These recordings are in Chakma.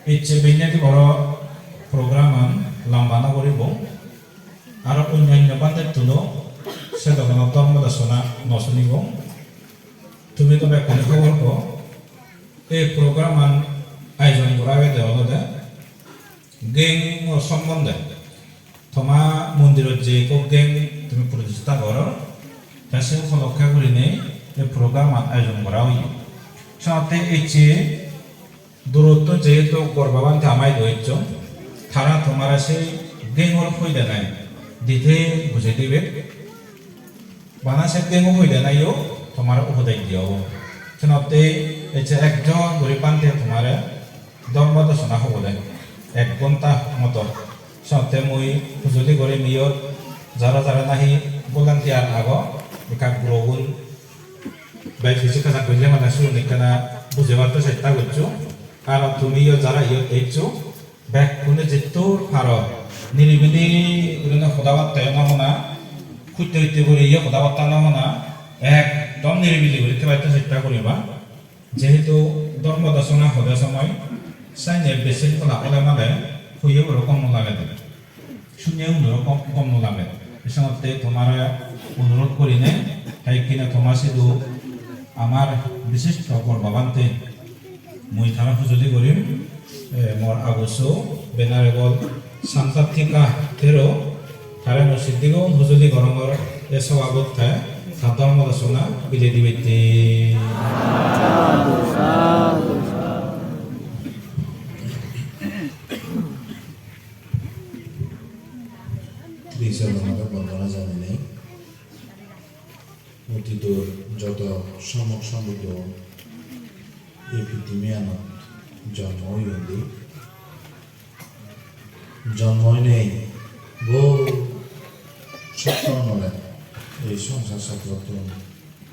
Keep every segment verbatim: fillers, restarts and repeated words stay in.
Ecche benne di boro program an lamba no guribong. Aro onnanno bhantettuno se dhoronor dhormo desona no sunibong. Tumi do bekkune hobor po, ei program an ayojon gora oyede olode geng o sombonde. Toma mondirot je ekko geng tumi protista goror, te se upolokke gurinei ei program an ayojon gora oye. Senotte ecche durottun jehetu gorba bhante ama idu ecchon, tara tomare se gengor hoidanai detail bujei dibe. Bana se geng o hoidanaiyo tomare upodes diyo. Senotte ecche ekjon guri bhante tomare dhormo desona hobode ek ghonta moto. Senotte mui hujuli gorim iyot jara jara nahi volunteer ago, ekka gurogun bej bej ekka jak golle mane sigun ekkana bujebatte chesta goccho. Aro tumiyo jara iyot eccho, bekkune jettur paro niribili gurinei hoda batta no hona, hutte hutte guri iye hoda batta no hona, ekdom niribili guri thebatte chesta guriba. Jehetu dhormo desona hode somoi senne besi hola ole male hoye boro gom no lagede, sunne unore gom, gom no lage. Ei senotte tomare onurot gurinei, te ekkene toma sidu amar bishisto gorba bhante, mui tara hujuli gorim, eh, mor abuso Venerable Santatika Thero, tare mui siddigun hujuli gorongor, ei sobabot te ta dhormo desona bile dibatte. Tri choronore bondona janeinei, otitor joto sommok sombuddho ei pitimiyanot jonmo oyon di, jonmo oinei bohu sotto onore ei songsar chokrottun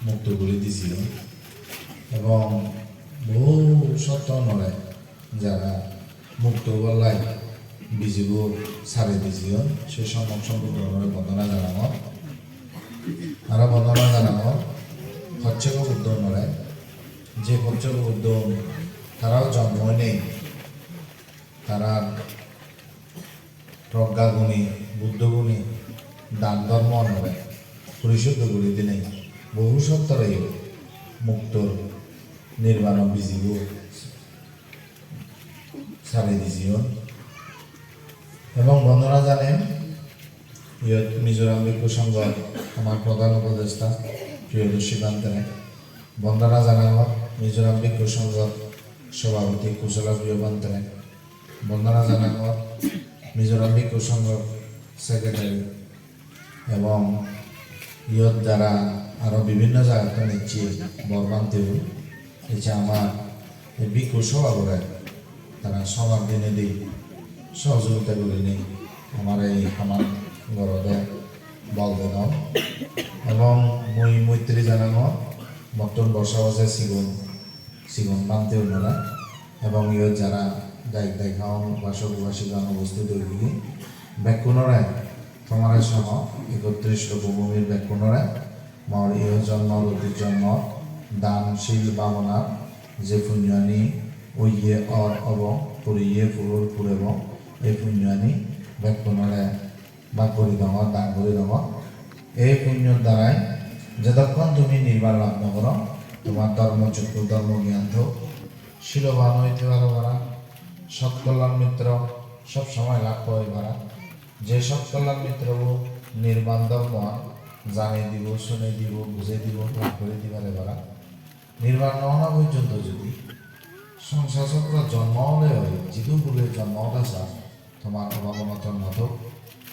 mukto guri dijeyon, ebong bohu sotto onore jara mukto obar lai bijibo sari dijeyon, se sommok sombuddho onore bondona janangor. Aro bondona janangor Pocchego Buddho onore, je Pocchego Buddho tarao jonmo oinei tara progga guni, Buddho guni, dan dhormo onore purisuddho guri dinei bohu sottoreyo muktor nirbano bijibo sari dijeyon. Ebong bondona janem iyot Mizoram Bhikkhu Songhor amar prodhan upodesta Priyodarshi Bhantere. Bondona janangor Mizoram Bhikkhu Songhor sobhapoti Kusola Priyo Bhantere. Bondona janangor Mizoram Bhikkhu Songhor secretary ebong iyot jara aro bibhinno jagattun ecche bor bhanteun, ecche amar ei bhikkhu sobhabore tara sobar dinei di sohojogita gurinei amar ei haman gorode bol dedon. Ebong mui moitri janangor mottun borsa bojor sigon sigon bhanteunore ebong iyot jara dayok dayika agon, upasok upasika agon, ubosthit oiye, bekkunore tomare soho ekotris lok bhumir bekkunore mor iho jonmo, otir jonmo, dan, sil, bhabona je punyani oiye, or, obo, puriye, puror, purebo, ei punyani bekkunore bhag guri dongor, dan guri dongor. Ei punyor darai jotokkon tumi nirban lab no goro, tomar dhormo chokku, dhormo gyan thok, siloban oi thei paro para, sot kolyan mitro sob somoi lab oi para. Je sot kolyan mitrobo nirban dhormoan janei dibo, sunei dibo, bujei dibo, lab guri di pare para. Nirban no ona porjonto jodi songsar chokro jonmo ole oi, jidu hule jonmo oda sa, tomar obab onoton no thok.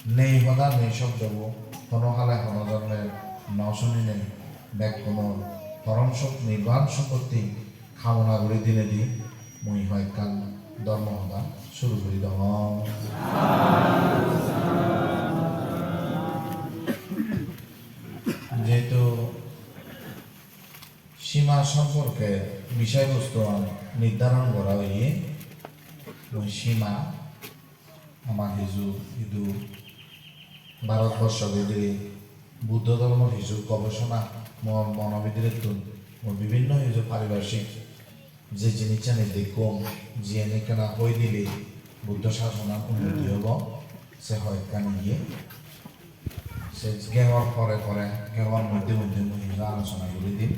Nei hoda nei shobdobo hono hale hono jonme no suninei bekkunor porom suk nirban sompotti kamona guri dinei di mui hoyekkan dhormo hoda suru guri dongor. Jehetu sima somporke bishoy bostuan nirdharon gora oye, mui sima ama hiju idu Bharatborsho bidire Buddho dhormor hiju gobesona mor mono bidirettun mui bibhinno hiju pariparsik je jinissani dekkong, jiyen ekkena hoi dile Buddho sasonan unnoti obo, se hoyekkani iye. Se gengor pore pore, gengor moddhe moddhe mui hiju alochona guri dim.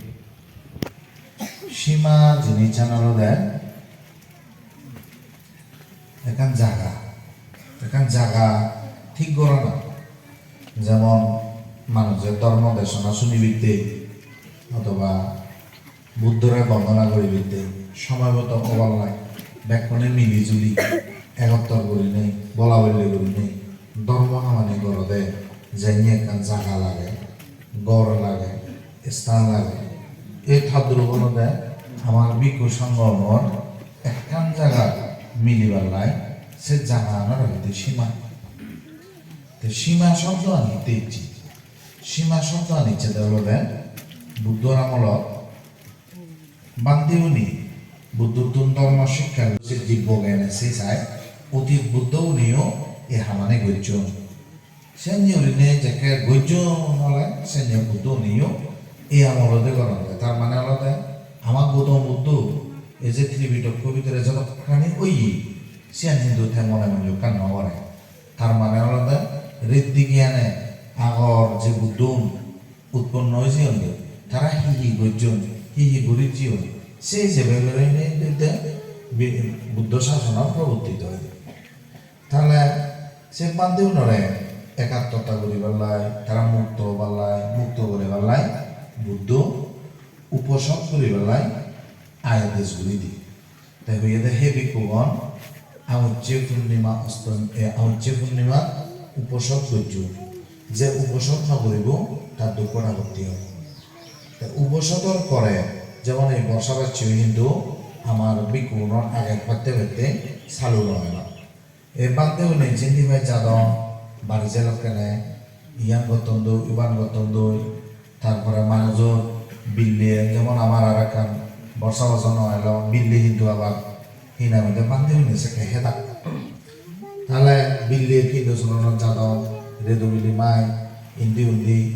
Sima jinissan olode ekkan jaga, ekkan jaga thik gorana. Jemon manuje dhormo desona sunibatte, othoba Buddhore bondona guribatte, somoiboto obar lai, bekkune mili juli egottor gurinei, bola bolle gurinei dhormo hamani gorode, jeni ekkan jaga lage, ghor lage, sthan lage. Ei tadrup olode amar bhikkhu songhogunor ekkan jagat milibar lai, se jagaganor hoide sima. Te sima shobdoan hitte icche? Sima shobdoan icchede olode Buddhor amolot bhantegune Buddhottun dhormo sikkha, se dibbo gene se sai, otit Buddhoguniyo ei hamani gojjon. Senne gurinei jekke gojjon ole, senne Buddhoguniyo ei amolode goronde. Tar mane olode ama Gautam Buddho ei je Tripitokko bidire jodokkani oye, siyan hintu te mone monjukkan no gore. Tar mane olode riddhi giyane agor je Buddhogun utponno oi jeyonde, tara hi hi gojjon, hi hi guri jeyon, se hijebe gurinei te Bi-, Buddho sasonan probortito oye. Tale se bhantegunore ekattota guribar lai, tara mukto obar lai, mukto guribar lai, Buddho uposod guribar lai adesh guri di. Te hoyede, he bhikkhugon, Amucche Purnima ostom-, e, Amucche Purnima uposod gojjo. Je uposod no guribo, tar dukko nagotti obo. Te uposodor pore, jemon ei borsa bacche hintu amar bhikkhugunor age patte patte salu no elo. Ei bhantegune jindi pai jadon, bari jelokkene, iyan gotton doi, uban gotton doi, tar pore manujor bille, jemon amar aro ekkan borsa bochor no elo, bille hintu abar hi nang hoide bhantegune sekke hedak. Tale bille pindo soronot jadon, redo bili mai, indi undi,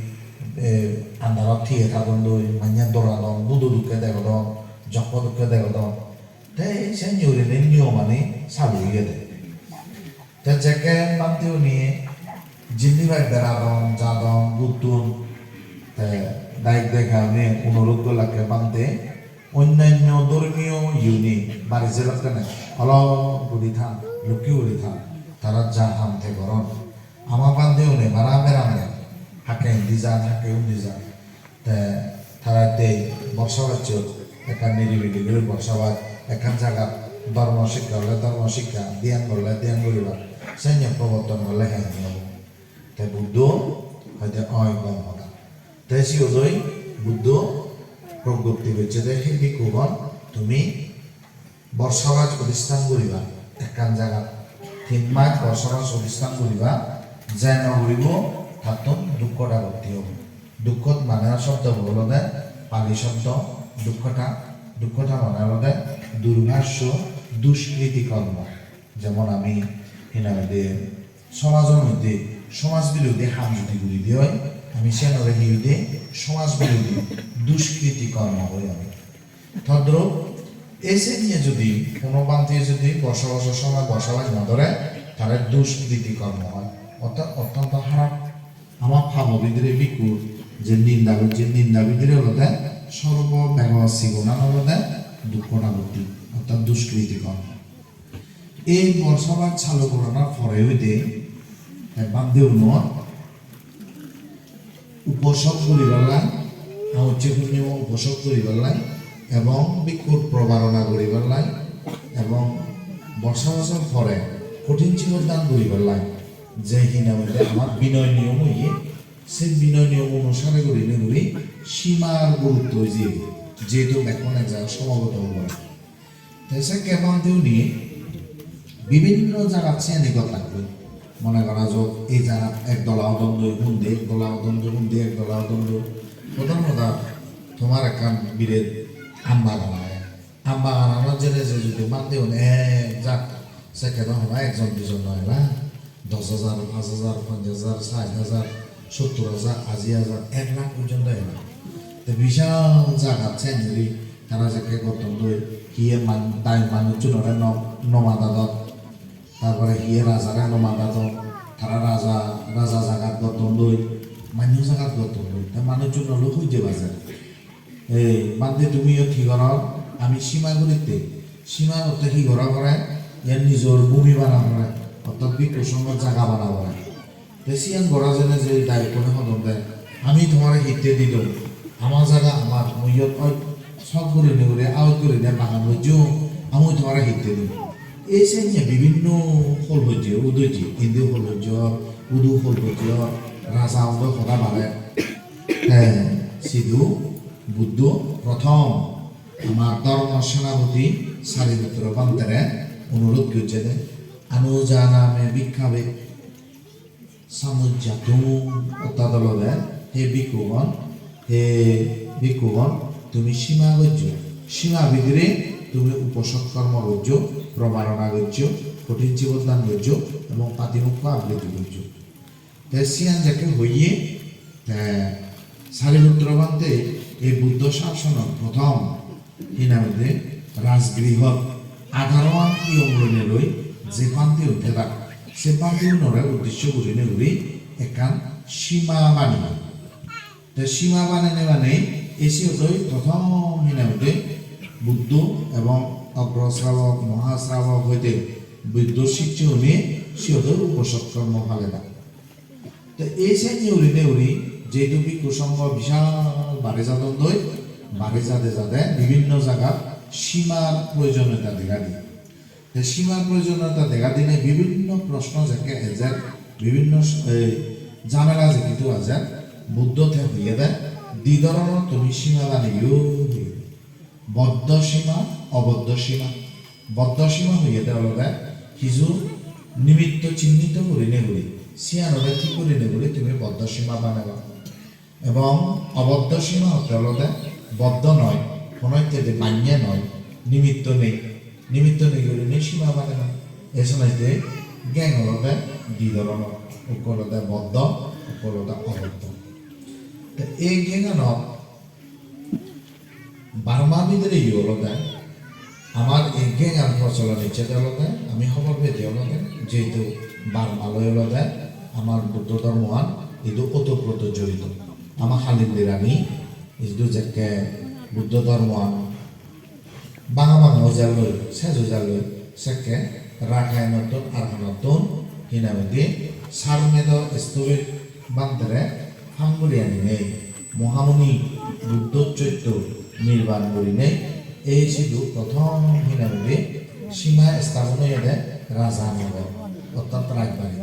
eh, andarot thiye thadon doi, manye doradon, budo dokke degodon, jokko dokke degodon. Te se niyori-, niyomani salu oyede. Te jekke bhantegune jindi pai beradon, jadon, gutton, te dayok dayikagune onurot gollakke, bhante, onnanno dhormiyo iyune bari jelokkene olok guri than, lokki guri than, tara ja ham te goron. Ama bhantegune bana beranne, hakke indi jan, hakke undi jan. Te tara te borsa bacchot ekkan niribili guri borsa bach, ekkan jagat dhormo sikkha ole dhormo sikkha, dhyan gorle dhyan guribar, senne proborton gorle henne obo. Te Buddho hoide oi gom hoda. Te siyot oi Buddho proggotti gocchede, he bhikkhugon, tumi borsa bach odhisthan guriba ekkan jagat, tin mas borsa bach odhisthan guriba, je no guribo tattun dukko nagotti obo. Dukkhot mane shobdobo olode Pali shobdo dukkhata, dukkhata mane olode durbasso duskriti kormo. Jemon ami hi nang hoide somajor moddhe somaj birodhi ham jodi guri de oi, ami siyanore hi hoide, somaj birodhi duskriti kormo hoi ami. Todrup, ei senne jodi hono bhante jodi borsa bachor somoy borsa bach no dhore, tare duskriti kormo hoi. Orthat ottonto harap. Ama pabo bidire bhikkhu je ninda gojje, ninda bidire olode sorbo bego sigonan olode dukko nagotti, orthat duskriti kormo. Ei borsa bach salu goranar pore oide te bhantegunor uposod guribar lai, Amucche Purnima uposod guribar lai, ebong bhikkhur probarona guribar lai, ebong borsa bachor pore kothin chibor dan guribar lai, je hi nang hoide amar binoy niyom oye, se binoy niyom onusare gurinei guri simar gurutto oi jeyegoi, jehetu bekkun ek jagat somobeto obo. Te sekke bhanteune bibhinno jagat siyani gottak goi. Mone gora jok, ei jagat ek dola odondoi, undi ek dola odondoi, undi ek dola odondoi. Hodar hodar tomar ekkan biret aam bagan age. Aam bagananot jeinei je jodi bhanteune ek jak, sekke do hono ekjon dijon noi ba. Dos hajar, paanch hajar, ponchash hajar, sait hajar, sottur hajar, ashi hajar, ek lakh porjonto elo. Te bishal jagat siyani guri tara jekke gotton doi, hiye man-, dai manuchunore no, no madadon, tar pore hiye rajare no madadon, tara raja, raja jagat gotton doi, manjo jagat gotton doi, te manuchun olo hojje bajer. Ei, bhante, tumi iyot hi goror? Ami sima guritte. Sima gotte hi gora pore? Iyan nijor bhumi bana pore, orthat bhikkhu songhor jaga bana pore. Te siyan gora jene je dayokkune hodon de, "Ami tomare hitte didung? Ama jaga amar, mui iyot oi sok gurinei guri, aoj gurinei bagan gojjong, ami tomare hitte dim?" Ei senne bibinno hol hojje, ud hojje, indi hol hojje, udu hol hojje, raja udo hoda bare. Te sidu Buddho prothom amar dhormo senapoti Sariputro bhantere onurot gojje de, "Anujānāmi bhikkhave samujjhatum", orthat olode, "He bhikkhugon, he bhikkhugon, tumi sima gojjo, sima bidire tumi uposot kormo gojjo, promarona gojjo, kothin chibor dan gojjo, ebong patimokkhyo abritti gojjo." Te siyan jekke hoye, te Sariputro bhante ei Buddho sasonor prothom, hi nang hoide, rajgrihot adharoan iyong loinei loi je bhanteun thedak, se bhanteunore uddesho gurinei guri ekkan sima baniye. Te sima banenei banei ei siyot oi prothom, hi nang hoide, Buddho ebong ogro srabok, moha srabok hoite Buddho sicchogune siyot oi uposot kormo paledak. Te ei senne urinei uri jehetu bhikkhu songho bishal bari jadon doi, bari jade jade bibinno jagat simar proyojonota dega diye. Te simar proyojonota dega dinei bibinno proshno jekke ejer, bibinno s-, ei jhamela jehetu ejer, Buddho te hoyede, "Di dhoronor tumi sima baneyo," hoyede. Boddho sima, oboddho sima. Boddho sima hoyede olode hiju nimitto chinnito gurinei guri, siyanore thik gurinei guri tumi boddho sima baneba. Ebong oboddho sima hotte olode boddho noi, hono hittedi bannye noi, nimitto nei. Nimitto nei gurinei sima baneba. Ei sonotte geng olode di dhoronor, ukko olode boddho, ukko olode oboddho. Te ei genganot Burma bidire yo olode, amar ei gengan procholon ecche de olode, ami hobor pei de olode, jehetu Burma loi olode amar Buddho dhormoan idu otoproto jorito. Ama Kalindirani idu jekke Buddho dhormoan banga banga oi jalloi, sej oi jalloi, sekke Rakhinottun, Arakhanottun, hi nang hoide, Sarmedho Sthobir bhantere phang guri aninei, Mohamuni Buddho Chotto nirban gurinei, ei sidu prothom, hi nang hoide, sima sthapon oyede Rajanagar, orthat Rajbari.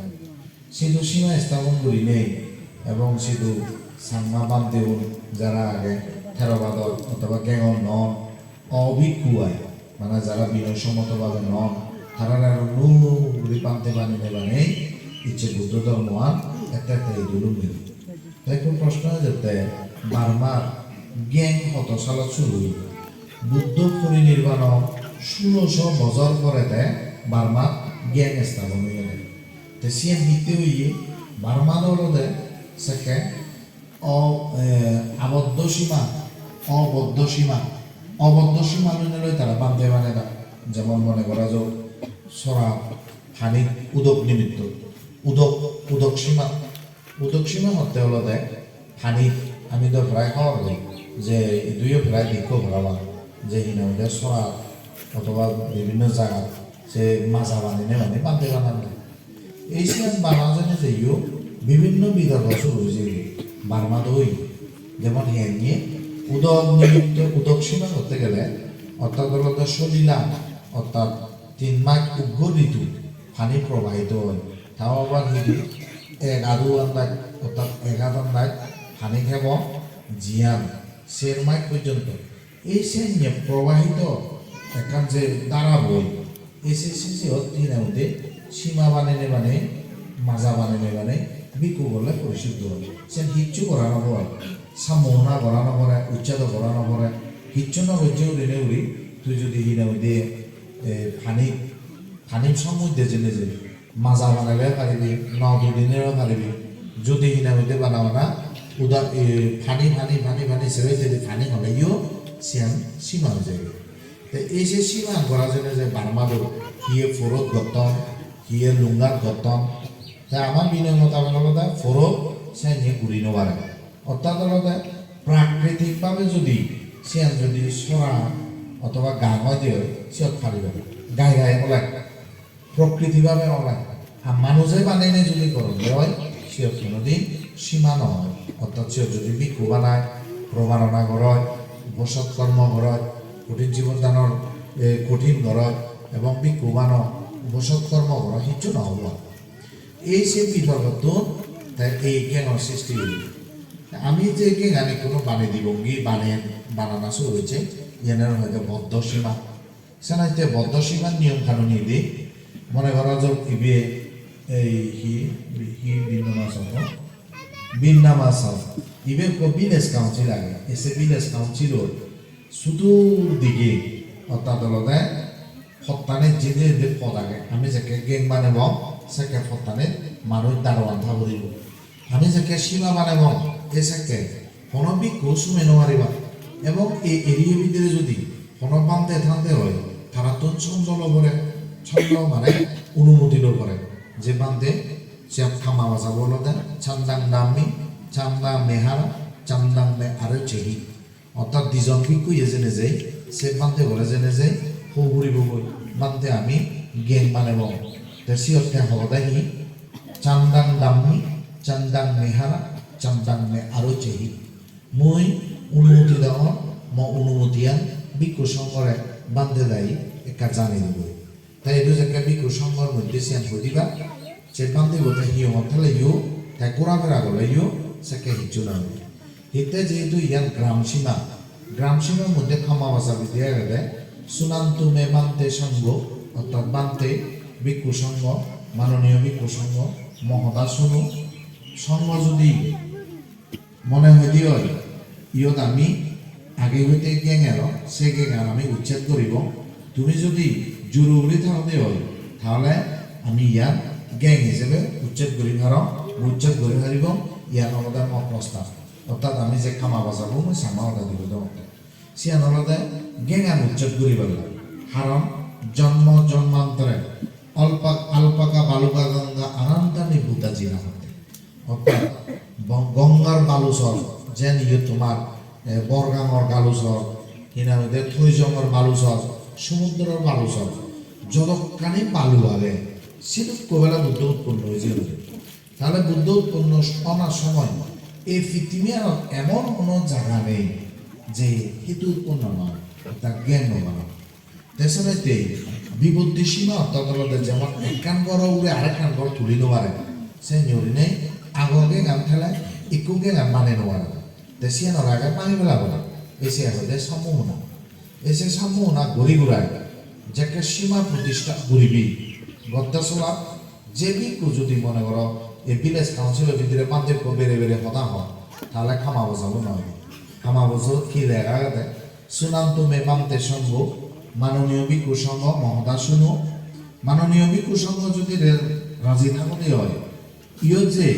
Sidu sima sthapon gurinei ebong sidu Changma bhanteun jara age, Theravada othoba gengon non, obhikkhu ai, mane jara binoy sommoto bhabe non, tarare aro nuo guri bhante banei banei icche Buddho dhormoan ette ette idu lungilo. Te ekku proshno ejette, Burmar geng hoto salot suru oye? Buddho porinirbanor sulo so bojor porede Burmat geng sthapon oyede. Te siyen hitte oye? Burmat olode sekke o-, eh, aboddho sima, oboddho sima, oboddho sima loinei loi tara bhante baneda. Jemon mone gora jok, sora, pani, udok nimitto, udok, udok sima, udok sima hotte olode pani, ami do prai hobor pei je iduyo prai dekko parapang, je hi nang hoide sora othoba bibhinno jagat se maja banei banei bhante bananne. Ei siyan bana jene jeyo bibhinno bitorko suru oi jeyegoi, Burmat o oye. Jemon hi enne, udok nimitto, udok sima gotte gele, orthat olode solilang, orthat tin mas uggo ritu pani probahito oi. Tao abar hidi ek adu andaj, orthat ek ad andaj pani thebo jiyan ser mas porjonto. Ei senne probahito ekkan je dhara boi, ei se, se, siyot hi nang hoide sima banei banei, maja banei banei bhikkhu bole porisuddho oi. Sen hissu gora no pore, sammona gora no pore, ucchedo gora no pore, hissu no gojje gurinei guri tui jodi hi nang hoide, eh, pani, pani somujje jene je maja banei paribi, no dudinei paribi. Jodi hi nang hoide bana bana uda, eh, pani, pani, pani, pani, sero hittedi pani holeyo siyan sima oi jaibo. Te ei je siman gora jene je Burma do, hiye porot gotton, hiye Lungar gotton, te amar binoy motabek olode porot senne guri no pare. Orthat olode prakritik bhabe jodi siyan jodi sora othoba gang oi de oi, siyot paribo. Gai gai ole, prokriti bhabe ole. Ar manuje baneinei jodi goron de oi, siyot honodin sima no oi. Orthat siyot jodi bhikkhu banai, probarona goroi, bosot kormo goroi, kothin jibon danor, eh, kothin goroi, ebong bhikkhu bano bosot kormo goroi, hissu no obo. Ei se bitorkottun te ei gengor sristi oye. Ami je gengan ekkuno banei dibongi, banei banana suru oiche, iyanore hoide boddho sima. Senotte boddho simar niyom kanun idi, mone gora jok ibe ei hi, hi Binnamasa, Binnamasa. Ibe ekko village council age, ei se village council-ot sudur dige, orthat olode pottane jindi jindi pot age, ami jekke geng banebong, sekke pottane manuj darogan tha puribo. Ami jekke sima banebong, e sekke hono bhikkhu sume no pariba. Ebong ei area bidire jodi hono bhante thante oi, tarattun chondo lo pore, chondo mane onumoti lo pore, je bhante, se kama bajabo olode chandang dammi, chandang me hara, chandang me arochehi. Orthat dijon bhikkhu ye jene jei, se bhante bore jene jei, ho puribogoi, bhante ami geng banebong. Te siyot te hobode hi, chandang dammi, chandang me hara, chandang me arochehi. Mui onumoti dangor, mo onumoti an bhikkhu songhore bhante dai ekka janei diboi. Te idu jekke bhikkhu songhor moddhe siyan hoi diba, se bhante bo te hiyongot theleyo, te ghora fera goleyo, sekke hissu no obo. Hitte jehetu iyan gram sima, gram sima moddhe kama baja bidire agede, sunantu me bhante sangho, orthat bhante, bhikkhu sangho, manoniyo bhikkhu sangho, mo hoda suno, sangho jodi mone hoide oi, iyot ami age hoite geng elo, se gengan ami ucched guribong. Tumi jodi juru guri thago de oi, tahole ami iyan geng hisebe ucched guri parong, ucched guri paribong, iyan olode mo prostab. Orthat ami je kama bajabo mui sama hoda dibo dong. Siyan olode gengan ucched guribar lai. Karon jonmo jonmantore alpa-, alpaka baluka ganga anantani buddha jina hotte. Orthat bo-, Gongar balusor, jen iyot tomar, eh, Borgangor balusor, hi nang hoide Thoijongor balusor, sumudror balusor, jodokkani balu age, sidukko bela Buddho utponno oye. Tahole Buddho utponno onar somoy ei pittibiyanot emon hono jaga nei je hetu utponno noi, orthat gyan no bana. Te senotte bibuddhi sima orthat olode jemon ekkan ghoro ugure arekkan ghor tuli no pare, se gurinei ago gengan thele ikko gengan bane no pare. Te siyanore age bhangi pela pore. Ei se hoide sammohona. Ei se sammohona guri gurai jekke sima prodishta guribi, gotte solat je bhikkhu jodi mone goro ei village council-o bidire bhante ekko bere bere hoda hon, tahole kama bajabo noi. Kama bajabot hi lega agede? Sunantu me bhante sangho, manoniyo bhikkhu sangho, mo hoda suno. Manoniyo bhikkhu sangho jodi re-, raji thagode oi, iyot je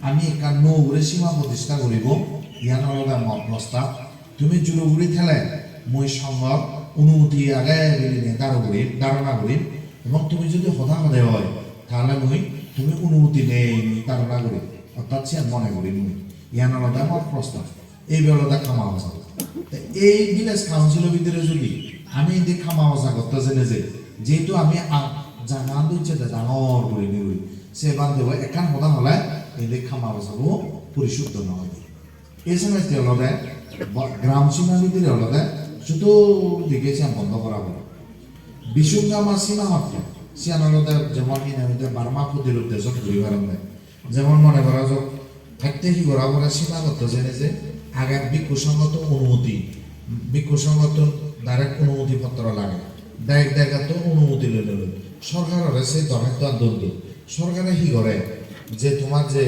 ami ekkan nuo guri sima prodishta guribong, iyan olode mo prostab. Tumi juru guri thele mui songhor onumoti age bilinei dharo gurim, dharona gurim, ebong tumi jodi hoda hode oi, tahole mui, tumi onumoti nei mui dharona gurim, orthat siyan mone gurim mui. Iyan olode mo prostab. Ei olode kama bajabo. Te ei village council-o bidire jodi ami indi kama baja gotte jene je, jehetu ami a-, jaga an do icche de dangor gurinei guri, se bhante bo ekkan hoda hole indi kama bajabo porisuddho no oide. Ei senotte olode bo-, gram sima bidire olode sudu dige siyan bondo gora pore. Bisungama sima hotte, siyan olode jemon hi nang hoide Burma protirop dejot guri paronde. Jemon mone gora jok, hatte hi gora pore sima gotte jene je age bhikkhu songhottun onumoti, bhikkhu songhottun direct onumoti potro lage. Dayok dayikattun onumoti loi loi. Sorkarore se dorhasttoan don don. Sorkare hi gore? Je tomar je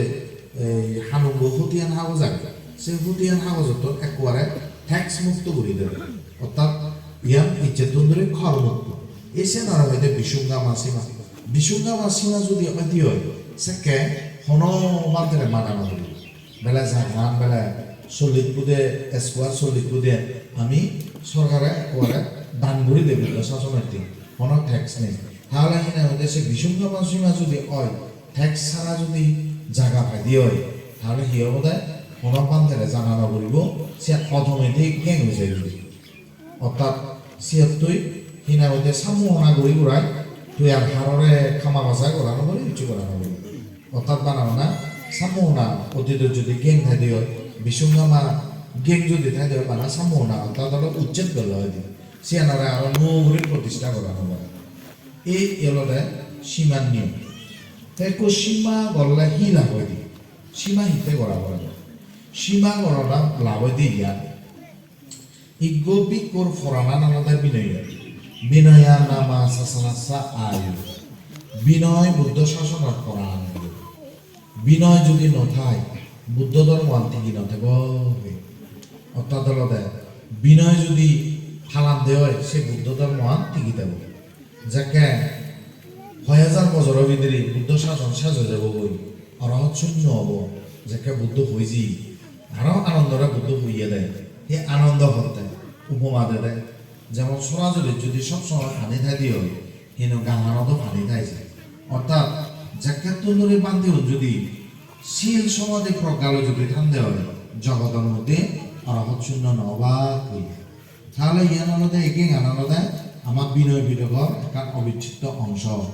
ei hanungo hutiyan hagoj age, se hutiyan hagojottun ekkubare tax mukto guri debe. Orthat iyan icchettun dhuri kor mukto. Ei siyanore hoide bisungama sima. Bisungama sima jodi oide oi, sekke hono bhantere mana no guribo. Bele jagan bele chollish pude, square chollish pude ami sorkare ekkubare dan guri de Buddho sasonotte, hono tax nei. Tahole hina hoide se Bisungama sima judi oi, tax sara judi jaga paide oi, tahole hi obode? Hono bhantere jana no puribo, se automatic gang oi jaibo. Orthat siyottui hina hoide sammohona guri gurai tui ar harore khama bajai gora no pori, hissu gora no pori. Orthat bana bana sammohona, otidot judi gang thaide oi, Bisungama gang judi thaide oi, bana sammohona orthat olo ujjed golla oide. Siyanore aro nuo guri protistha gora no pore. Ei olode simar niyom. Te ekku sima gorle hi lab oide? Sima hitte gora pore? Sima gorana lab oide iyan. Iggo bhikkhur poranan olode binoyo. Binoya nama sasanassa ayu. Binoy Buddho sasonor poran. Binoy judi no thai, Buddho dhormoan tigi no thebo. Orthat olode binoy judi palande oi, se Buddho dhormoan tigi thebo. Jekke hoi hajar bojoro bidire Buddho sason sej oi jabo goi, orohot sunno obo, jekke Buddho hoi ji, aro anondore Buddho hoiye de, he anondo hotte upoma dede, jemon sorasorit judi sob somoi pani thaide oi, hino ganganot o pani thai je. Orthat jekkettun dhuri bhanteun judi sil somadhi progga loi judi thande oi, jogodor moddhe orohot sunno no obak hoiye. Tahole iyan olode, ei gangan olode ama binoy pidokor ekkan obichcheddo ongso.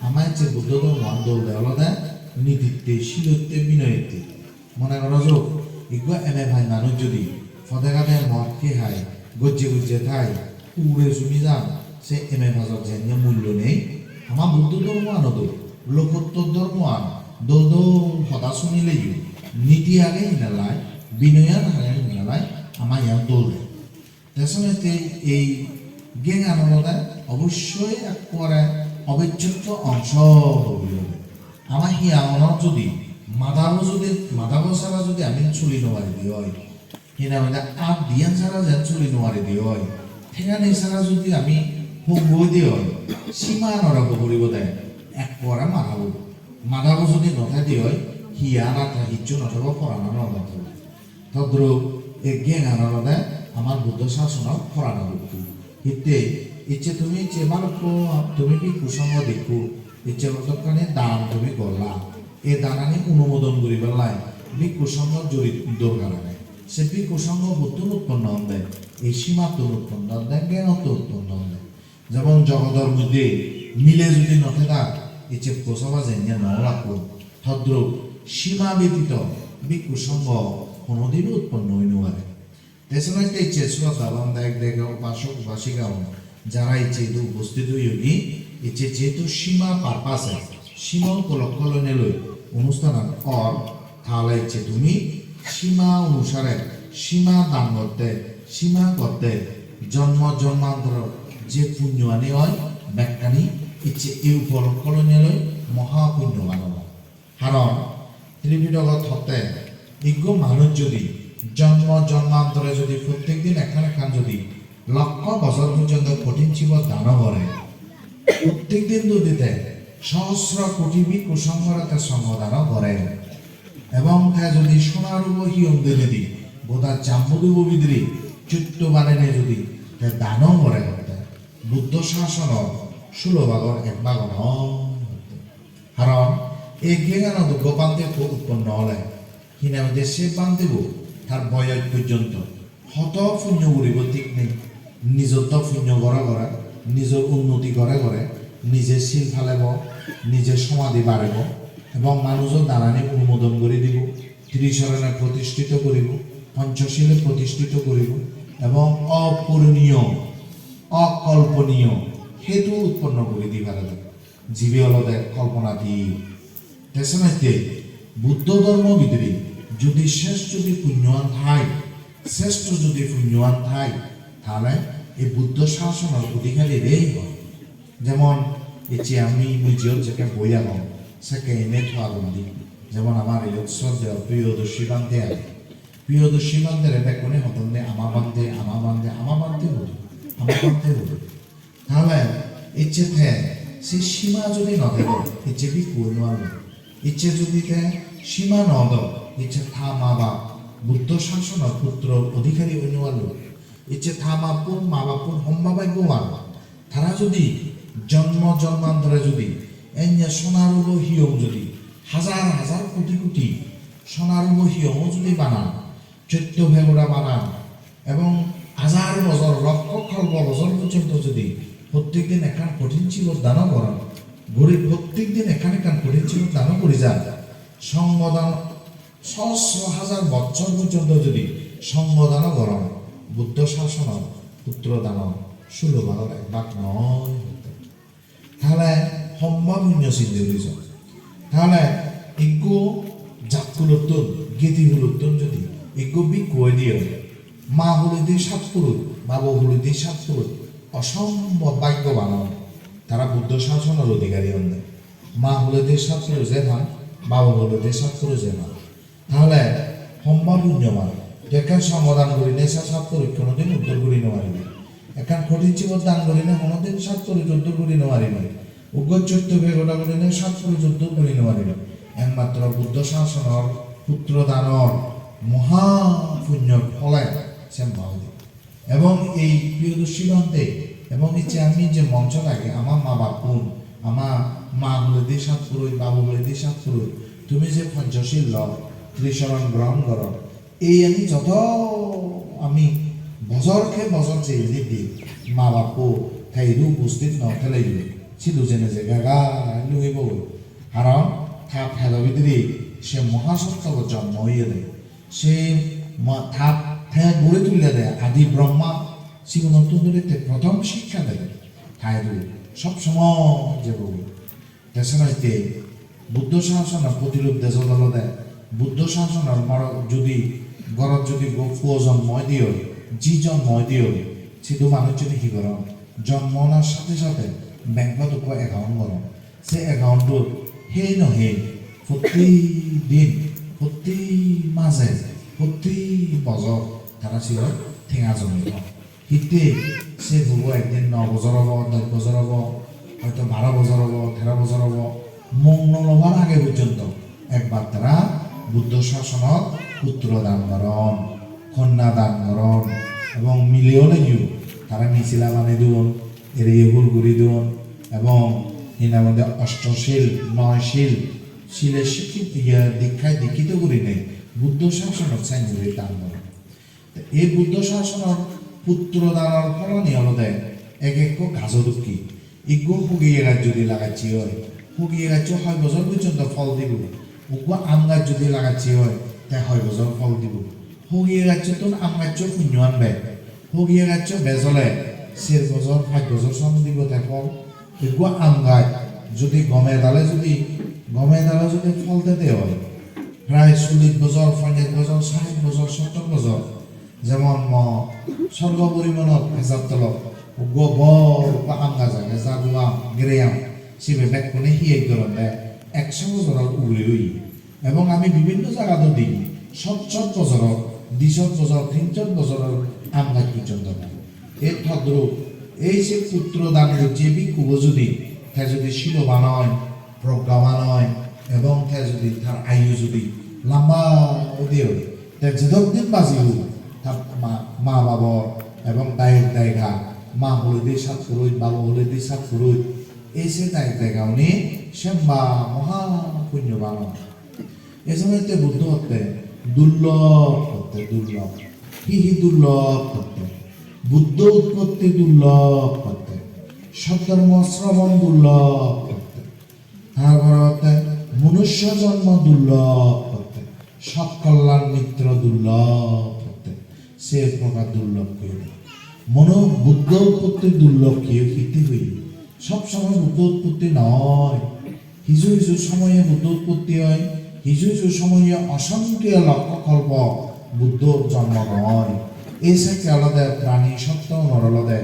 Ama ecche Buddho dhormoan dol de olode nititte, silotte, binoyotte. Mone goro jok, ikko M A pass manuj judi pode gade mod hei hai, gojje gojje thai, ugure sumi jan, se M A passor jenne mullo nei. Ama Buddho dhormoanot o lokottor dhormoan dol dol hoda sunileyo niti age hinelai, binoyan age hinelai ama iyan dol de. Te senotte ei gangan olode obossoi ekkubare obichcheddo ongso guri obo. Ama hiyangonot judi madabo judi, madabo sara judi ami suli no paride oi, hina hoide at diyan sara jen suli no paride oi, thengani sara judi ami hongo oide oi, simanore hoi puribo de ekkubare madabo. Madabo judi no thaide oi, hiyan at hissu no thebo, poranor no thebo. Todrup ei gangan olode amar Buddho sasonor porano dukku. Hitte, icche tumi icche balukko tumi bhikkhu songho dikku, icche hodokkani dan tumi golla. Ei danani onumodon guribar lai bhikkhu songho juri dorkar age. Se bhikkhu songho huttun utponno onde? Ei simattun utponno onde, ganottun utponno onde. Jemon jogodor moddhe mile judi no thedak, icche posaba jenne no olakko, todrup sima betito bhikkhu songho honodin utponno oi no pare. Te senotte icche sroddhaban dek dek upasok upasika un, jara icche idu uposthit oyogi, icche jehetu sima purpose, sima upolokko loinei loi onusthanan or, tahole icche tumi sima onusare, sima dan gotte, sima gotte, jonmo jonmantoro je punyo ani oi, bekkani icche ei upolokko loinei loi moha punyoban obo. Karon Tripidogot hotte, ikko manuj judi jonmo jonmantore judi prottek din ekkan ekkan judi lokkho bojor porjonto kothin chibor dano gore, prottek din judi te sohosro koti bhikkhu songhore te songho dano gore, ebong te judi sona rubo hiyong dinedi goda Jambudwipo bidire chutto banenei judi te dano gore hotte, Buddho sasonor sulo bhagor ek bhago noi hotte. Karon ei gyanano dukko bhante ekko utponno ole, hina hoide se bhantebo tar boyoj porjonto hoto punyo guribo thik nei, nijotto punyo gore gore, nijor unnoti gore gore, nije sil palebo, nije somadhi barebo, ebong manujo danani onumodon guri dibo, trisorone protishthito guribo, ponchosile protishthito guribo, ebong opuroniyo, okolponiyo hetu utponno guri di parede. Jibe olode kolponatit. Te senotte Buddho dhormo bidire judi seshtho judi punyoan thai, seshtho judi punyoan thai, tahole ei Buddho sasonor odhikari rei oi. Jemon ecche ami mujiyot jekke boi agong, sekke ene thoa gundi. Jemon amar iyot sroddheyo Priyodarshi bhante age. Priyodarshi bhantere bekkune hodonde ama bhante, ama bhante, ama bhante hodo, ama bhante hodo. Tahole ecche te se sima judi no thedo, ecche bhikkhu oi no parlo. Ecche judi te sima no do, ecche ta ma bap Buddho sasonor putro odhikari oi no parlo. Icche ta mappun, ma bappun homma bhaggoban. Tara jodi jonmo jonmantore jodi enne sonarubo hiyong jodi hajar hajar koti koti sonarubo hiyongo jodi banan, chotto pagoda banan, ebong hajar bojor, lokkho kolpo bojor porjonto jodi prottek din ekkan kothin chibor dano goron, guri prottek din ekkan ekkan kothin chibor dano guri jar, songho dan, sosro hajar bojor porjonto jodi songho dano goron, Buddho sasonor putro danor sulo bhagor ek bhag noi. Tale homma punyo sinde guri jo. Tale ekko jakkulottun, getihulottun jodi ekko bhikkhu oi diye, ma huledi satpurut, babo huledi satpurut, osombhob bhaggoban on. Tara Buddho sasonor odhikari onde. Ma huledi satpurut je pan, babo huledi satpurut je pan. Tale homma punyoban. Ekkan songho dan gurinei sa satpurut honodin uddhar guri no paribe. Ekkan kothin chibor dan gurinei honodin satpurut uddhar guri no paribe. Uggo chotto pagoda gurinei satpurut uddhar guri no paribe. Ekmatro Buddho sasonor putro danor moha punyor phole semba oide. Ebong ei Priyodarshi Bhante, ebong icche ami je monchot agi, ama ma bappun, ama ma huledi satpurut, babo huledi satpurut, tumi je Panchashil lo, Trisaron grohon goro, ei ami joto ami bojor ke bojor je jidi ma bappo te idu ubosthit no theleyo, sidu jene je gaga lugibo. Karon ta pedo bidire se mohasottobo jonmo oyede. Se ma-, ta, te guri tullede Adi Brahma, sigunottu dhuri te prothom sikkha dede. Taidu sob somoy jebo. Te senotte Buddho sasonor protirup dejot olode, Buddho sasonor moro judi gorot judi go-, puo jonmo oide oi, ji jonmo oide oi, sidu manuchchune hi goron? Jonmo onar sathe sathe bankot ekko account goron. Se account-ot hei no hei protti din, protti maje, protti bojor tara siyot tenga jomedon. Hitte se pubo ekdin no bojor obo, dos bojor obo, hoito baro bojor obo, tero bojor obo, mok no lobar age porjonto ekbar tara Buddho sasonot putro dan goron, konya dan goron, ebong mile oleyo tara missila banei don, eriye hul guri don, ebong hi nang hoide osto sil, noi sil, sile sikkit, iya, dikkhai dikkito gurinei Buddho sasonot sanjuri dan goron. Te ei Buddho sasonor putro danor pholani olode ek ekko gajo dokke. Ekko hogiye gaj judi lagacche oi, hogiye gaccho hoi bojor porjonto phol dibo. Ekko aam gaj judi lagacche oi, te hoi bojor phol dibo. Hogiye gacchottun aam gaccho punyo anbe. Hogiye gaccho bej ole ser bojor, pach bojor som dibo te phol. Ekko aam gaj judi gome dale judi, gome dale judi phol dede oi, prai chollish bojor, ponchas bojor, sait bojor, sottor bojor, jemon mo Sorgopuri monot Pechartolot ekko bor ekko aam gaj age, jagu aam, gire aam, sibe bekkune hiyet goronde ekso bojoror ugure oye. Ebong ami bibinno jagat udi sot sot bojoror, di sot bojor, tin sot bojoror aam gaj porjonto pai. Ei todrup, ei se putro dan gojje bhikkhubo judi, te judi siloban oi, proggaban oi, ebong te judi tar ayu judi lamba udi oi, te jedok din bajibo, tar ma, ma babor ebong dayok dayika, ma huledi satpurut, babo huledi satpurut, ei se dayok dayika uni semba moha punyoban oi. Ei somoyte Buddho hotte durlob hotte, durlob. Hi hi durlob hotte? Buddho utpotti durlob hotte. Sotdhormo srobon durlob hotte. Tar pore hotte monusyo jonmo durlob hotte. Sot kolyan mitro durlob hotte. Se prokar durlob hoye. Mono Buddho utpotti durlob hoye, hitte hoye? Sob somoy Buddho utpotti noi. Hiju hiju somoye Buddho utpotti oi, hiju hiju somoye osonkho lokkho kolpo Buddho jonmo noi. Ei sekke olode prani sotto unor olode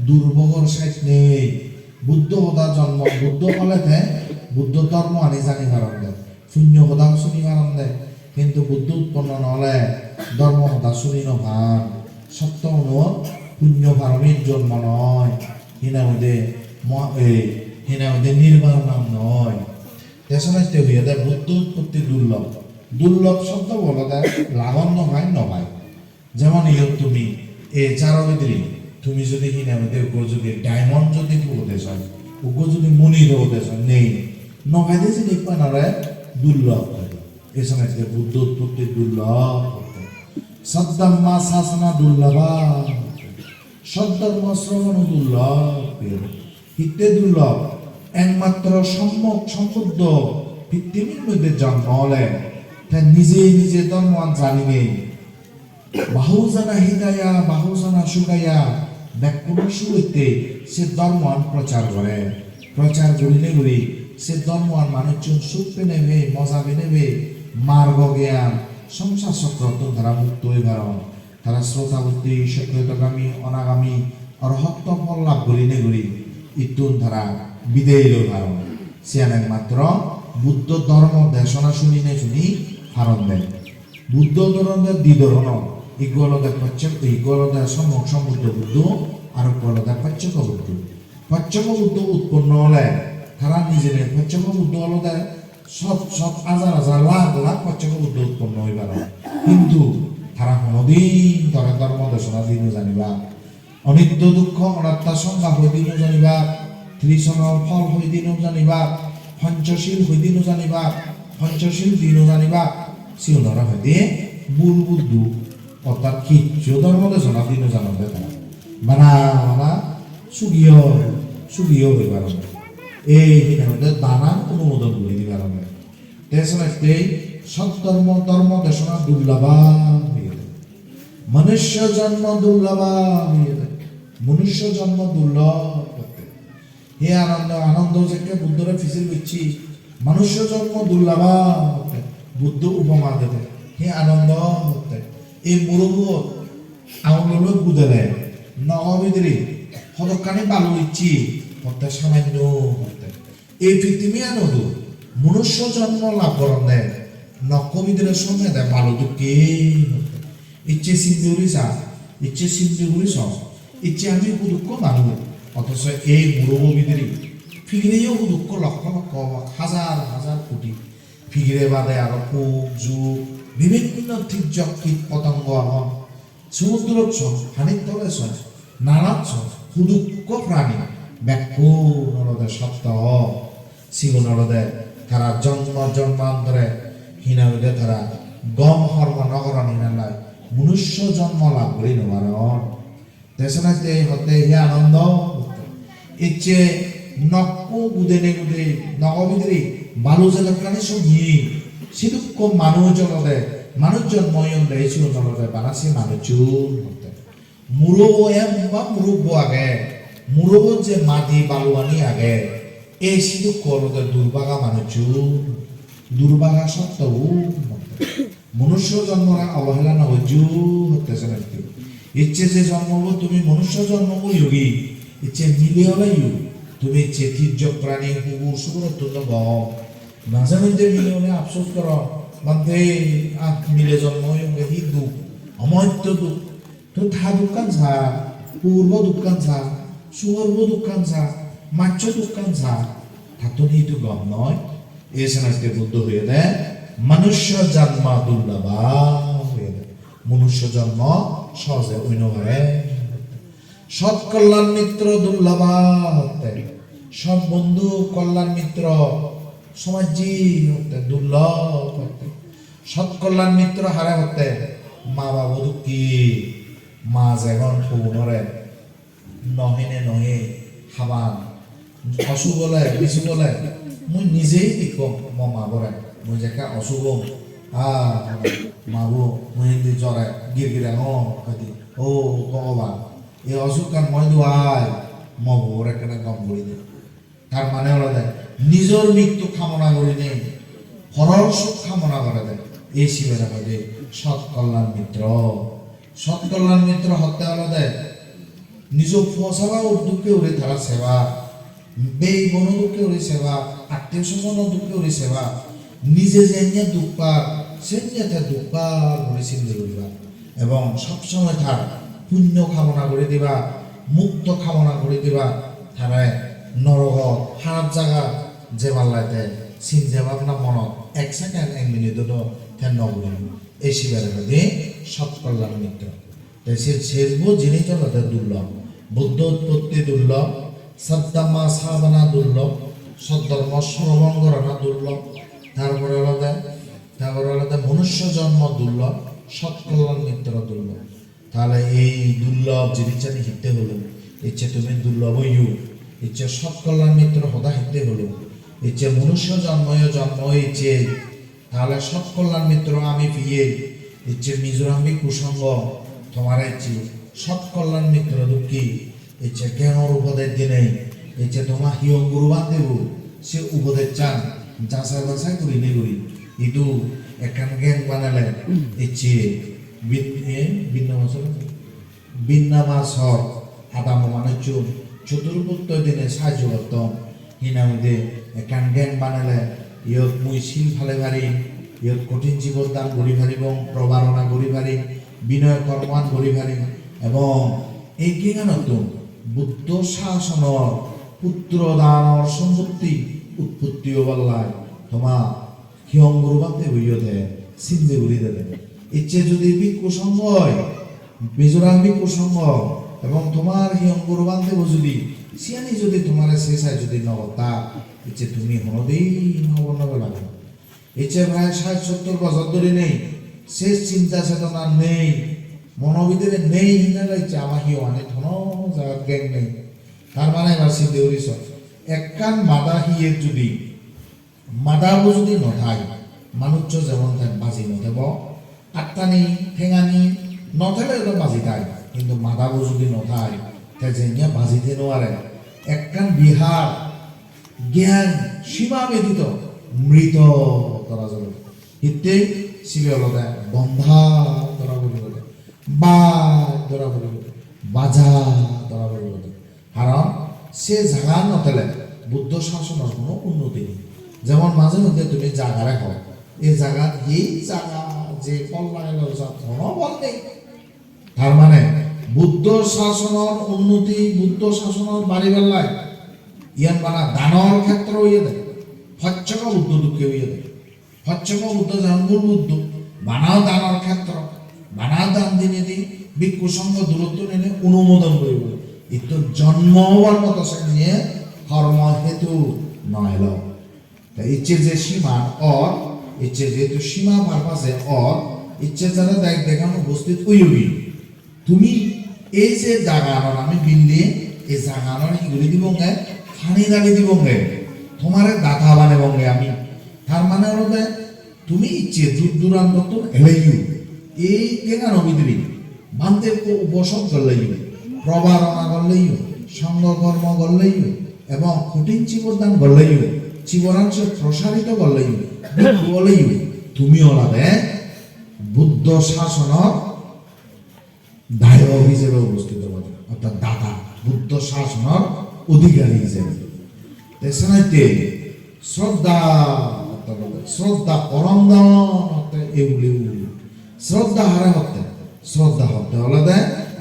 durbhogor sej nei. Buddho hoda jonmo, Buddho ole te Buddho dhormo ani jani paronde, punyo hoda suni paronde, hintu Buddho utponno no ole dhormo hoda suni no pan. Sotto unor punyo paromit jonmo noi. Hi nang hoide mo-, ei, hi nang hoide nirban nam noi. Te senotte hoyede Buddho utpotti durlob. Durlob sobdo olode lagon no pai, no pai. Jemon iyot tumi Ei jaro bidire tumi jodi hina hoide uggo jodi diamond jodi thogode soi, uggo jodi muni thogode soi, nei. No paide jinispanore durlob hoide. Ei somotte Buddho utpotti durlob hoide. Saddhamma sasana durlabha hoide. Saddhamma sravan durlabha hoide. Hitte durlob? Ekmatro sommok sombuddho pittimir moddhe jonmo ole, te nije nije dhormoan janinei, bahujana hitaya, bahujana sukhaya, bekkuno sugotte se dhormoan prochar gore. Prochar gurinei guri se dhormoan manuchchun suk penei, moja penei, margo gyan, songsar chokrottun tara mukto oi paron. Tara srotapotti, sokrodagami, anagami, arhatto phol lab gurinei guri ittun tara bidey loi paron. Siyan ekmatro Buddho dhormo desona suninei suni paron de. Buddho dhoronde di dhoronor. Ikko olode pacche-, ikko olode sommok sombuddho Buddho, arokko olode pacchekko Buddho. Pacchekko Buddho utponno ole, tara nijene pacchekko Buddho olode sot sot, hajar hajar, lakh lakh pacchekko Buddho utponno oi paron. Hintu tara honodin tore dhormo desona di no janibak. Onitto dukkho anatta songga hoi di no janibak, trisonor phol hoi di no janibak, ponchosil hoi di no janibak, ponchosil di no janibak, sigunore hoide bul Buddho, orthat hissu dhormo desona di no janonde tara. Bana bana sugiyo, sugiyo oi paronde. Ei hine hoide danan onumodon guri di paronde. Te senotte sot dhormo, dhormo desona durlabha hoyede. Manushya janma durlabha hoyede. Manushya janma durlabh hotte. He Anando, Anando jekke Buddhore pijir gocche, manushya janma durlabha hotte. Buddho upoma dede. He Anando hotte. Ei murobo aungulo loi gudele, nogo bidire hodokkani balu icche, hotte samanyo hotte. Ei pittimiyanot manushya jonmo lab goronde nokko bidire somede balu dokke. Icche sinde guri sa, icche sinde guri so, icche ami hudukko manuj, othoso ei murobo bidire pigireyo hudukko lokkho lokkho, hajar hajar koti. Pigire bade aro puk, juk, bibhinno tijjok kit potongo agon. Sumudrot so, panit tole so, nalat so, hudukko prani bekkun olode sotto. Sigun olode tara jonmo jonmantore hina hoide tara gom hormo no goron hinelai manushya jonmo lab guri no paron. Te senotte hotte he Anando hotte. Icche nokko gudene gude nogo bidire balu jedokkani sumi, sidukko manuj olode, manuj jonmo oyonde, sigun olode bana se manuchun hotte. Murobo emba murobo age, murobot je madi baluani age, ei sidukko olode durbaga manuchun, durbaga sottogun hotte. Manushya jonmore obohela no gojjo hotte senotte. Icche je jonmobo tumi manushya jonmo oyogi, icche mile oleyo tumi icche tijjok prani hugur sugurottun no gom. Maje maje mile ole apsos goro, "Bhante, ah, mile jonmo oyonge, hi duk, omoitto duk." To ta dukkan sa, purbo dukkan sa, sugorbo dukkan sa, maccho dukkan sa, tattun hi to gom noi? Ei senotte Buddho hoyede, manushya janma durlabha hoyede. Manushya janmo sohoj oi no pare. Sot kolyan mitro durlabha hotte. Sot bondhu kolyan mitro somajji hotte durlabh hotte. Sot kolyan mitro hare hotte? Ma babo dokke. Ma jegon pugunore no hine no hei haban, osuk ole, bisuk ole, mui nijei dekkong mo mabore. Mui jekke osuk ong, "Ah, mabo, mui indi jore girgirangong," hoide. "O Bhogoban, ei osukkan moi duai, mo bobore ekkena gom guri de." Tar mane olode nijor mittu kamona gurinei poror suk kamona gorede, ei sibere hoide sot kolyan mitro. Sot kolyan mitro hotte olode nijo po saba ur dokke guri tara seba, bei bono dokke guri seba, attiyo sojono dokke guri seba, nije jenne duk par, senne te duk par guri sinde guriba. Ebong sob somoi tar punyo kamona guri diba, mukto kamona guri diba, tare norogot harap jagat jebar lai te sinde bhabna monot ek second, ek minute-o do te no guri. Ei sibere hoide sot kolyan mitro. Te se serbo jinis olode durlob. Buddho utpotti durlob, Saddhamma savana durlob, Saddharma srobon gorana durlob, tar pore olode, tar pore olode manushyo jonmo durlob, sot kolyan mitro durlob. Tale ei durlob jinissani hitte holo? Icche tumi durlob oiyo, icche sot kolyan mitro hoda hitte holo? Icche manushyo jonmoyo jonmo oiye, tale sot kolyan mitro ami peye, icche Mizoram Bhikkhu Songho tomare icche sot kolyan mitro dokke, icche gengor upodes dinei, icche toma hiyong guru bhante bo se upodesan jachai bachai gurinei guri idu ekkan geng banele, icche bin-, e, binno masor Binnama sor adamo manuchun choturputto dine sahajjo gotton. Hinang hoide ekkan geng banele, iyot mui sil pale parim, iyot kothin chibor dan guri paribong, probarona guri parim, binoy kormoan guri parim, ebong ei genganottun Buddho sasonor putro danor sompotti utpotti obar lai toma hiyong guru bhante bo iyot he sinde guri dede. Icche judi bhikkhu songho oi, Mizoram bhikkhu songho ebong tomar hiyong guru bhante bo judi siyani judi tomare se sai judi no gotta, icche tumi honodin hobor no peba. Icche prai sat sottor bojor dhuri nei, se chinta chetona nei, mono bidire nei, hinala icche ama hiyongani hono jagat geng nei. Tar mane ebar sinde guri so, ekkan mada hiye judi Madabo judi no thai, manuccho jemon thai baji no thebo, attani, thengani no thele do baji thai, hintu madabo judi no thai, te jenya baji thei no pare. Ekkan bihar, gyan, sima bedhito, mrito dhora jabo. Hitte sibe olode bondha dhora puribo de, baj dhora puribo de, baja dhora puribo de. Karon se jaga no thele Buddho sasonor hono unnoti nei. Jemon maje moddhe tumi jagare ho, ei jagat ei jaga je phol lagelo jat hono phol nei. Tar mane Buddho sasonor unnoti, Buddho sasonor bari ballai, iyan bana danor khetro oyede, Paccheka Buddho dokke oyede. Paccheka Buddho jemon mul Buddho, bana danor khetro, bana dan dinedi bhikkhu songho durottun ene onumodon guribo. Itto jonmo obar moto senne kormo hetu no elo. Te icche je siman or, icche jehetu sima parpase or, icche jara dek degan ubosthit oyogi. Tumi ei je jaganor ami building, ei jaganor hi guri dibonge? Pani dali dibonge. Tomare data banebonge ami. Tar mane olode tumi icche dur durantottun eleyo. Ei gengano bidire bhante ekko ubosod golleyo, probarona golleyo, songho kormo golleyo, ebong kothin chibor dan golleyo, chiboran se prosarito golleyo, bhikkhu oleyo, tumi olode Buddho sasonor dayok hijebe ubosthit obode, orthat data, Buddho sasonor odhikari hijebe. Te senotte sroddha, sroddha porom dhon hotte euli uli. Sroddha hare hotte? Sroddha hotte olode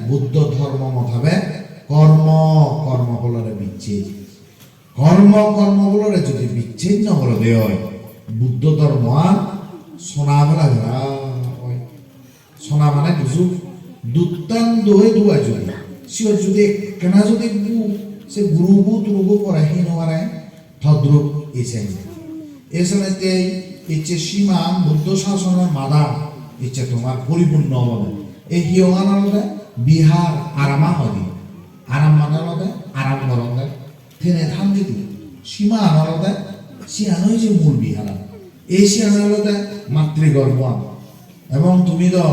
Buddho dhormo motabek kormo, kormo pholore bicchej. Kormo, kormo pholore jodi bicchej no gorode oi, Buddho dhormoan sona bela bela oi. Sona mane bujo, duttan doi duai jodi. Siyot jodi ekkena jodi bu, se gurubu turubu pore hi no pare, todrup isen. Esenotte icche siman Buddho sasonor madan icche tomar poripunno obode. Ei hiyongan olode bihar, arama hoide. Aram mane olode aram goronde. Tene than didi. Siman olode, siyan oi je mul biharan. Ei siyan olode matri gorboan. Ebong tumi do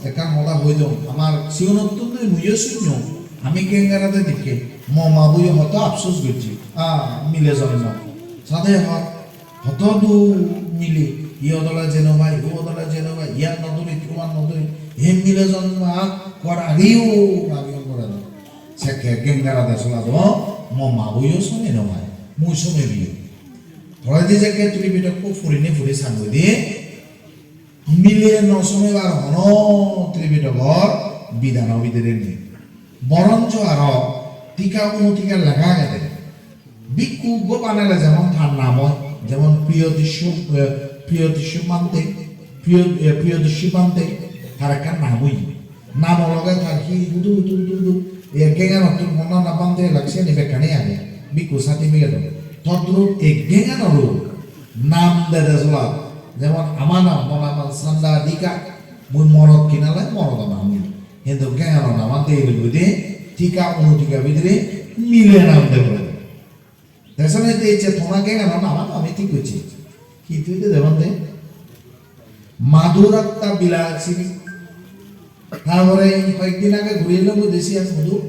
ekkan hoda hoi dong, amar sigonottun doi muiyo sunnong, ami Gengarade dikke, mo ma boyo hoto apsos gojje, ah, mile jonmo. Sade hot, hoto du mile, iyot ole jeno pai, ubot ole jeno pai, iyan no duri, tuman no duri, he mile jonmo ak, kuar ageyo, ageyo gore do. Sekke Gengarade sola do, mo ma boyo some no pai, mui some biyo. Toledi jekke Tripitokko purine puri sangoi di, mile no somebar hono Tripitokor bidhano bidire nei. Boroncho aro tika uno tika lega agede. Bhikkhu go banele jemon tar nam oi, jemon Priyotishu, eh, Priyotishu Bhante, Priyo, eh, Priyotishu Bhante, tar ekkan nam oi. Namo loge tar hi hudu hudu hudu hudu. Ei genganottun honna na bhante elak siyeni bekkani age. Bhikkhu certificate-o. Todrup ei genganoro nam dede sola. Jemon ama nam, mo nam Sanda Dika. Mui morot kinale morodo nam di. Hintu gengano naman degede guri de, tika onutika bidire mile nam de bole. Te sene te icche toma gengano naman ami thik gocchi. Hi tui de deban de? Madhuratta Bilasini. Tarpore hoyekdin age guri elong goi desi ak mudu.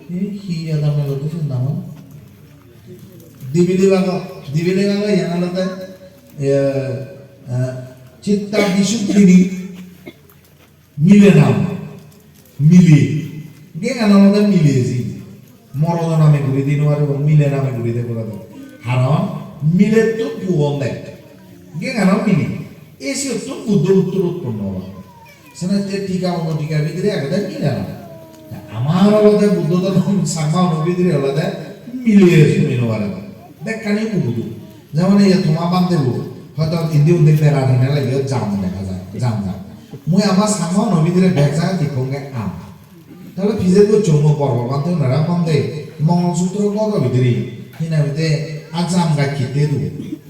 Hi, hi adam elo to naman? Dibili bago, dibili bago iyan olode, eh, eh, Chitta Bisuddhini. Mile nam, mile. Gengan olode mile ji. Morodo name guri di no paribo, mile name guri de gora do. Karon milettun puon de. Gengan o mile. Ei siyottun Buddho uttor utponno obo. Senotte tika onutika bidire agede mile nam. Amar olode Buddho dhormo Changma uno bidire olode mile suni no pare. Bekkani ugudu. Jemon ei toma bhante bo, hoito indi undi berar hine lagiyot jam dega jai, jam jam. Mui ama Changma uno bidire bek jagat dekkonge aam. Tale pijer gocchong mui bor bor bhante unore, bhante, Mongol Sutro godo bidire, hina bide, a jam gaj hitte do,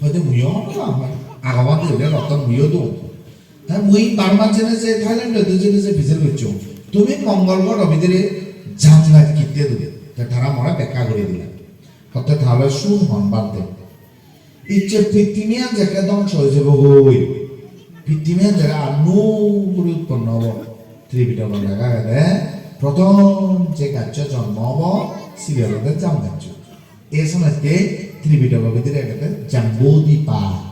hoide muiyo hobor pang, ago bhante ule rotton muiyo do. Te mui Burma jene je, Thailand-ot jene je pijer gocchong, tumi Mongol godo bidire jam gaj hitte do, te tara more bekka guri dile. Hotte tale sun hon bhante. Icche pittimiyan jekke dhongso oi jebo goi, pittimiyan jekke ar nuo guri utponno obo. Tripitokot lega agede, prothom je gaccho jonmo obo, sibe olode jam gaccho. Ei somotte Tripitoko bidire agede Jambudvipa.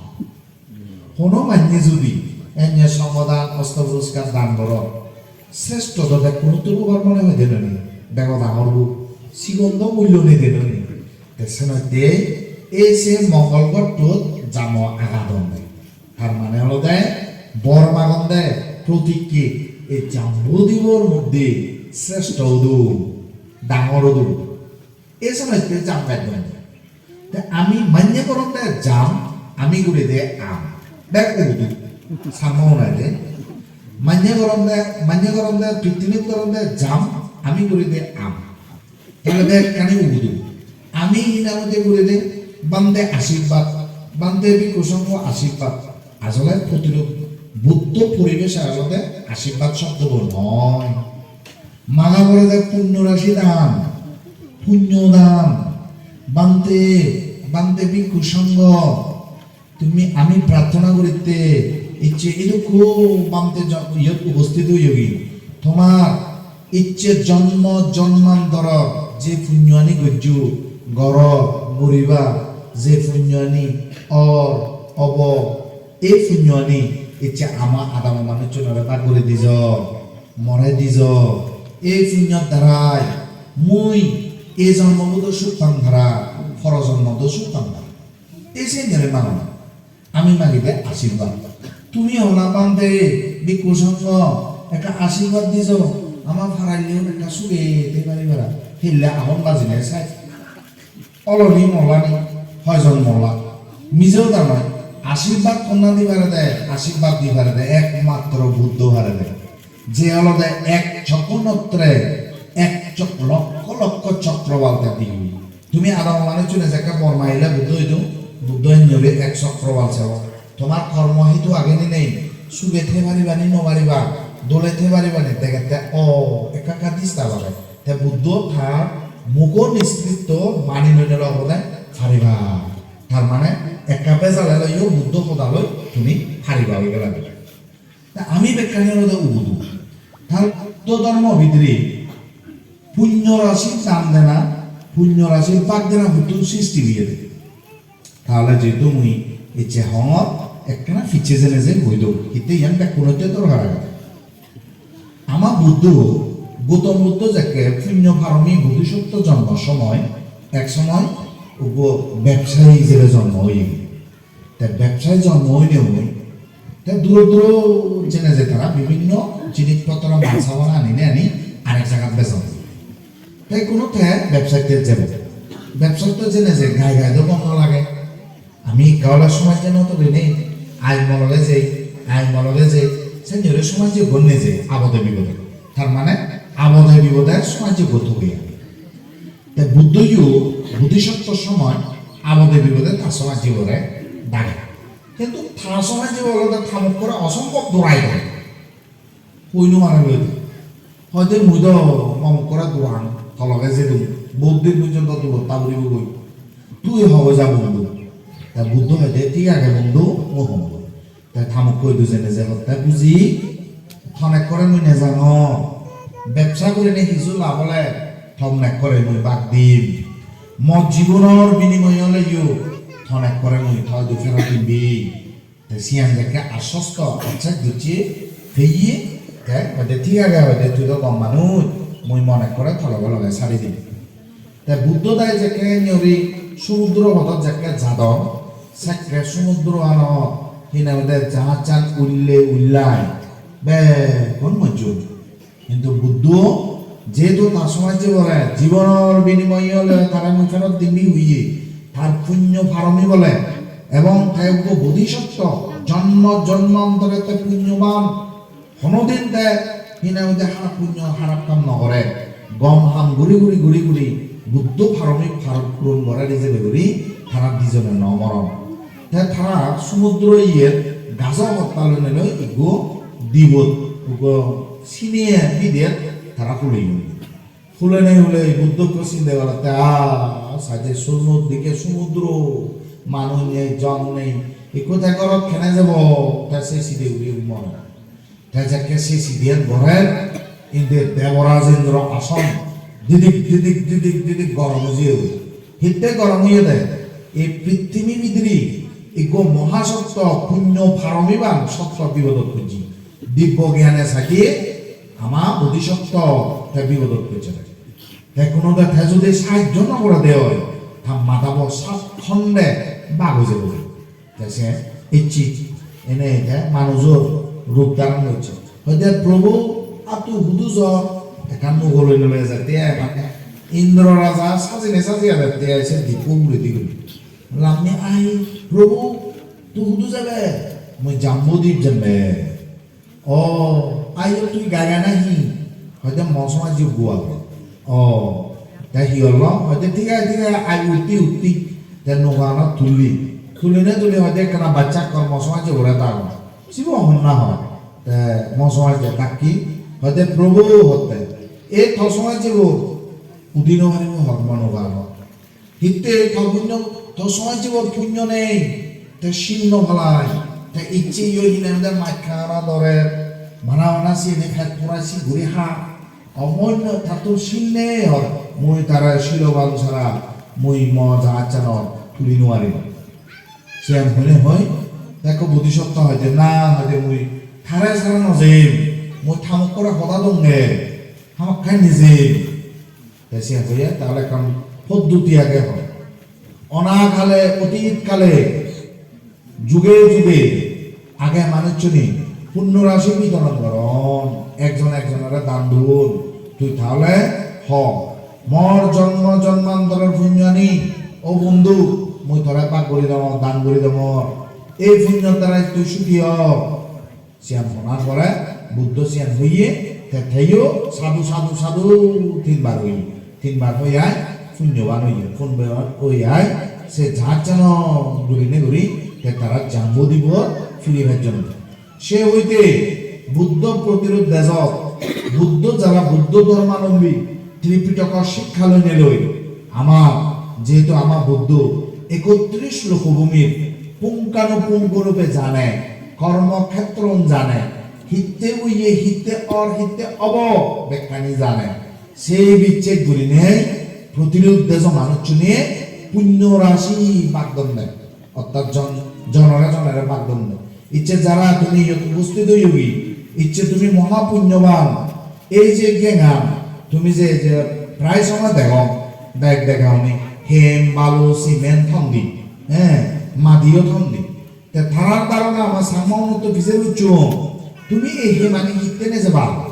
Hono manye judi enne songodan, osto puriskar dan goron, sreshto do bekkunottun obar mone hoide noni, bego dangor bu, sigon do mullo nei de noni. Te senotte ei se Mongol gottun jamo agadon de. Tar mane olode bor magon de, protikke ei Jambudvipor moddhe sreshto udu, dangor udu. Ei somotte jam gaj don. Te ami manye goronde jam, ami guride aam. Bek udu. Samo unai de. Manye goronde, manye goronde, pittimit goronde jam, ami guride aam. Tale bekkani udu. Ami hina hoide guride bhante ashirbad, bhante bhikkhu songho ashirbad. Asole protirup Buddho poribesh olode ashirbad shobdo bo noi. Mala gorede punyo rasi dan, punyo dan, bhante, bhante bhikkhu songho, tumi ami prarthona guritte, icche idukku bhante jo-, iyot ubosthit oyogi, tomar icche jonmo jonmantoror je punyoani gojjo, goro, guriba, je punyoani or, obo, ei punyoani icche ama adamo manuchchunore bhag guri dijo. More dijo, ei punyor darai mui ei jonmot o suk pang para, poro jonmot o suk pang para. Ei sennere magona. Ami magide ashirbad. Tumi hola bhante, bhikkhu songho, ekka ashirbad dijo, ama paralle ekka suge thei pari para. Hille agon bajile sai. Oloni molani, hoijon mola. Mije hoda noi, ashirbad honna di parede, ashirbad di parede ekmatro Buddho parede. Je olode ek chokkonotre ek chok-, lokkho lokkho chokrobal te dibe. Tumi adamo manuchchune jekke bor magile Buddho oido, Buddho enjore ek chokrobal sebo. Tomar kormo hetu age ni nei, suge thei pariba ni no pariba, dole thei pariba ni, degette o ekka ekka disturb age. Te Buddho tar mugo niskritto mani nonei lobode pariba. Tar mane ekka bejale loiyo Buddho hodaloi tumi pariba oi gela. Te ami bekkani olode ugudu. Tar Buddho dhormo bidire punyo rasi dan dena, punyo rasi bhag dena huttun sristi oyede. Tahole jehetu mui icche hongor ekkena picche jene je hoi dong, hitte iyan bekkunotte dorkar age. Ama Buddho, Gautam Buddho jekke punyo paromi bodhisotto jonmor somoy, ek somoy ubo bebsayi hijebe jonmo oye. Te bebsayi jonmo oinei, te duro duro jene je tara bibhinno jinis potro mal saman anine ani arek jagat bejon. Te ikkunu te bebsatte jebo. Bebsatte jene je gai gai do gom no lage. Ami ekka ole somajje no tuli nei, ai molole jei, ai molole jei, senjore somajje gonne jei, abode bibode. Tar mane abode bibode somajjebbo thoge. Te Buddhoyo bodhisotto somoy abode bibode ta somajjebore dage. Hintu ta somajjebbo olode ta mokkore osombhob durai dore. Hoi no pare loi. Hoide mui do mo mokkore duran, tologe jedung, bohut din porjonto durotta puribogoi. Tui hoge ja bondhu. Te Buddho hoide, thik age bondhu, mui hongoi. Te ta mokko idu jene je hotte buji, ton ekkore mui nejangor. Bebsa gurinei hiju lab ole ton ekkore mui bak dim. Mo jibonor binimoye oleyo ton ekkore mui to idu ferot dim. Te siyan jekke ashosto, acchek docche peye, te hoide, thik age, hoide tui do gom manuj, mui mon ekkore to loge loge sari dim. Te Buddho dai jekke nyori sumudro podot jekke jadon, sekke sumudro anot hine hoide jahajchan ulle ullai bekkun mojjun. Hintu Buddho jehetu ta somajjebore jibonor binimoye ole tare mui ferot dim hoye, tar punyo paromi bole, ebong te ekko bodhisotto, jonmo jonmantore te punyoban, honodin te hine hoide harap punyo harap kam no gore, gom ham guri guri guri guri Buddho paromi par-, puron gorer ijebe guri tara dijone no moron. Te tara sumudro iyet gajo hotta loinei loi ikko dibot, ikko siniye bidet tara huleyon. Hulenei hulei Buddho ikko sinde gorette, "Ah, saide sumud-, dike sumudro, manuj nei, jon nei, ikko te gorot kene jebo?" Te se side uri uri more. Te jekke se sidiyan gorer, inde Deboraj Indro ason didik didik didik didik gorom oi jeyegoi. Hitte gorom oyede? Ei pittimi bidire ikko mohasotto, punyo paromiban sotto bipodot pojje. Dibbo gyane sake ama bodhisotto te bipodot pojje. Te hono de te jodi sahajjo no gorede oi, ta madabo sat khonde bag oi jebo. Te se icche ene te manujor rup dharon gocche. Hoide, "Probhu, aa tui hudu jor?" Ekkan mugoloi loi jatte ai, mane Indro raja sajine sajiye jatte ai se dibbo uguredi guri. Lamme, "Ai, Probhu, tui hudu jebe?" "Mui Jambudip jembe." "O, aiyo, tui gaga nahi?" Hoide, "Mo somajje ekko age." "O, te hi olo?" Hoide, "Thik age, thik age, ai utti, utti." Te noganot tulli. Tulinei tuli hoide, "Ekkana bachcha hor, mo somajjebore dagor." Sibe honna hor. Te mo somajje dakki. Hoide, "Probhu," hotte, "e to somajjebo udi no paribo hor mo noganot. Hitte to punyo, to somajjebor punyo nei, te sil no palai, te icche yo hine hoide maj hara dore, bana bana siyeni pet pura si guri ha. Omonyo tattun sil nei hor, mui tare siloban sara, mui mo jahajchanot tuli no parim." Siyan hone hoi, te ekko bodhisotto hoide, "Na," hoide, "mui tare sara no jem, mui ta mokkore hoda donge, hamakkai nejem." Te siyan hoye, tahole ekkan poddoti age hoi. Onakale, otit kale, juge juge age manuchchune punyo rasi bitoron goron, ekjon ekjonore dan don. Tui tahole ho, "Mor jonmo jonmantoror punyani, o bondhu, mui tore bag guri dongor, dan guri dongor. Ei punyor darai tui sugi o." Siyan honar pore Buddho siyan hoye, te teyo sadhu, sadhu, sadhu tinbar hoye. Tinbar hoi ai punyoban oye, punyoban oi ai se jahajchanot gurinei guri te tara Jambudipot phiri pejjon. Se hoite Buddho protirudh dejot Buddho jara Buddho dhormalombi Tripitokor sikkha loinei loi ama, jehetu ama Buddho ekotris lokobhumir punkanupungko rupe jane, kormokhetron jane, hitte oye, hitte or, hitte obo, bekkani jane. Sei bicchej gurinei protirudh dejo manuchchune punyo rasi bag donde. Orthat jon-, jonore jonore bag donde. Icche jara tumi iyot uposthit oyogi, icche tumi moha punyoban. Ei je gengan, tumi je, je prai somoy degong, bag degong ni, hem, balu, cement thondi, eh, madiyo thondi. Te tarar dharona ama Changma unotto pije ucchon. Tumi ei hemani hitte nejeba?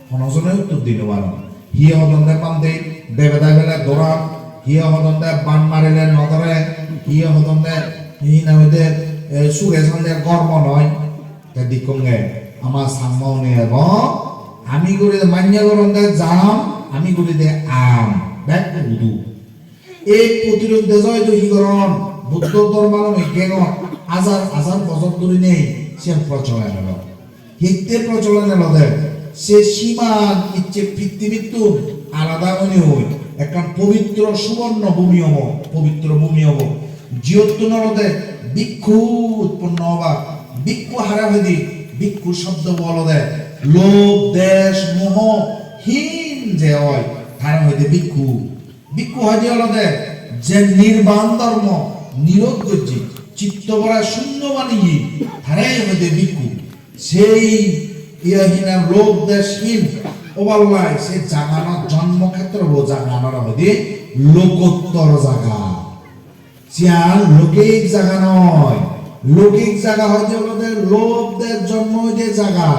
Hono jone uttor di no paron. Hiye hodon de bhante, debedai bele doran, hiye hodon de ban marile no dore, hiye hodon de hi nang hoide, eh, suge sande gormo noi. Te dikkonge ama Changma une ebong Ami guri de manye goronde jam, ami guri de am, bek udu. Ei potirot dejo idu hi goron? Buddho dhormo loi gengot hajar hajar bojor dhuri nei siyan procholan elo. Hitte procholan elode, se siman icche pittibittun alada oinei ekkan pobitro suborno bhumi obo, pobitro bhumi obo. Jiyottun olode bhikkhu utponno oba, bhikkhu hare hoide, bhikkhu shobdo olode lobh, desh, moho hin je oi, tare hoide bhikkhu. Bhikkhu hoide olode je nirban dhormo nirodh gojje, chitto bore shunyo baniye, tare hoide bhikkhu. Sei iya hina lobh desh hin obar lai se jaganot, jonmo khetrobo jaganore hoide lokottor jaga. Siyan loukik jaga noi. Loukik jaga hoide olode lobh desh jonmo oide jaga.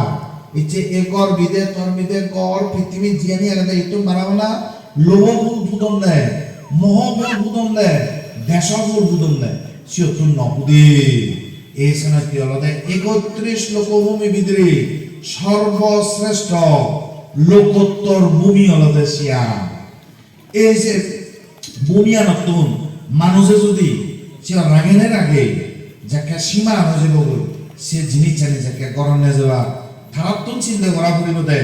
Icche e ghor bide, tor bide, ghor, pittibi jiyani agede, ittun bana bana lobho phul pudonde, moho phul pudonde, desho phul pudonde. Siyottun no pude. Ei senotte olode ekotris lokobhumi bidire sorboshrestho lokottor bhumi olode siyan. Ei je bhumiyanottun manuje judi siyan ragene rage, jekke sima ano jebogoi, se jinissani jekke goronne jeba, tarattun sinde gora puribode.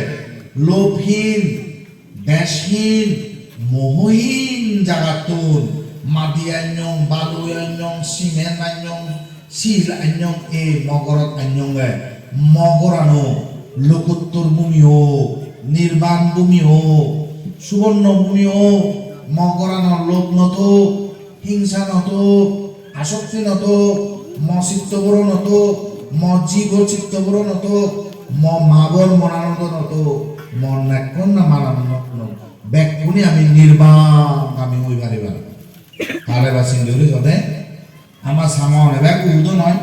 Lobhin, deshhin, mohohin jagattun madi anyong, balu anyong, simen anyong, sil anyong, e mo gorot anyonge, mo gorano lokottor bhumi ok, nirban bhumi ok, suborno bhumi ok, mo gorano lobh no thok, hingsa no thok, asokti no thok, mo chitto buro no thok, mo jibo chitto buro no thok, mo ma bor monanando no thok, mo nekkonna mananando no thok. Bekkune ami nirban ami oi paribar. Tale ba sinduri jode ama samon ebe udo noi,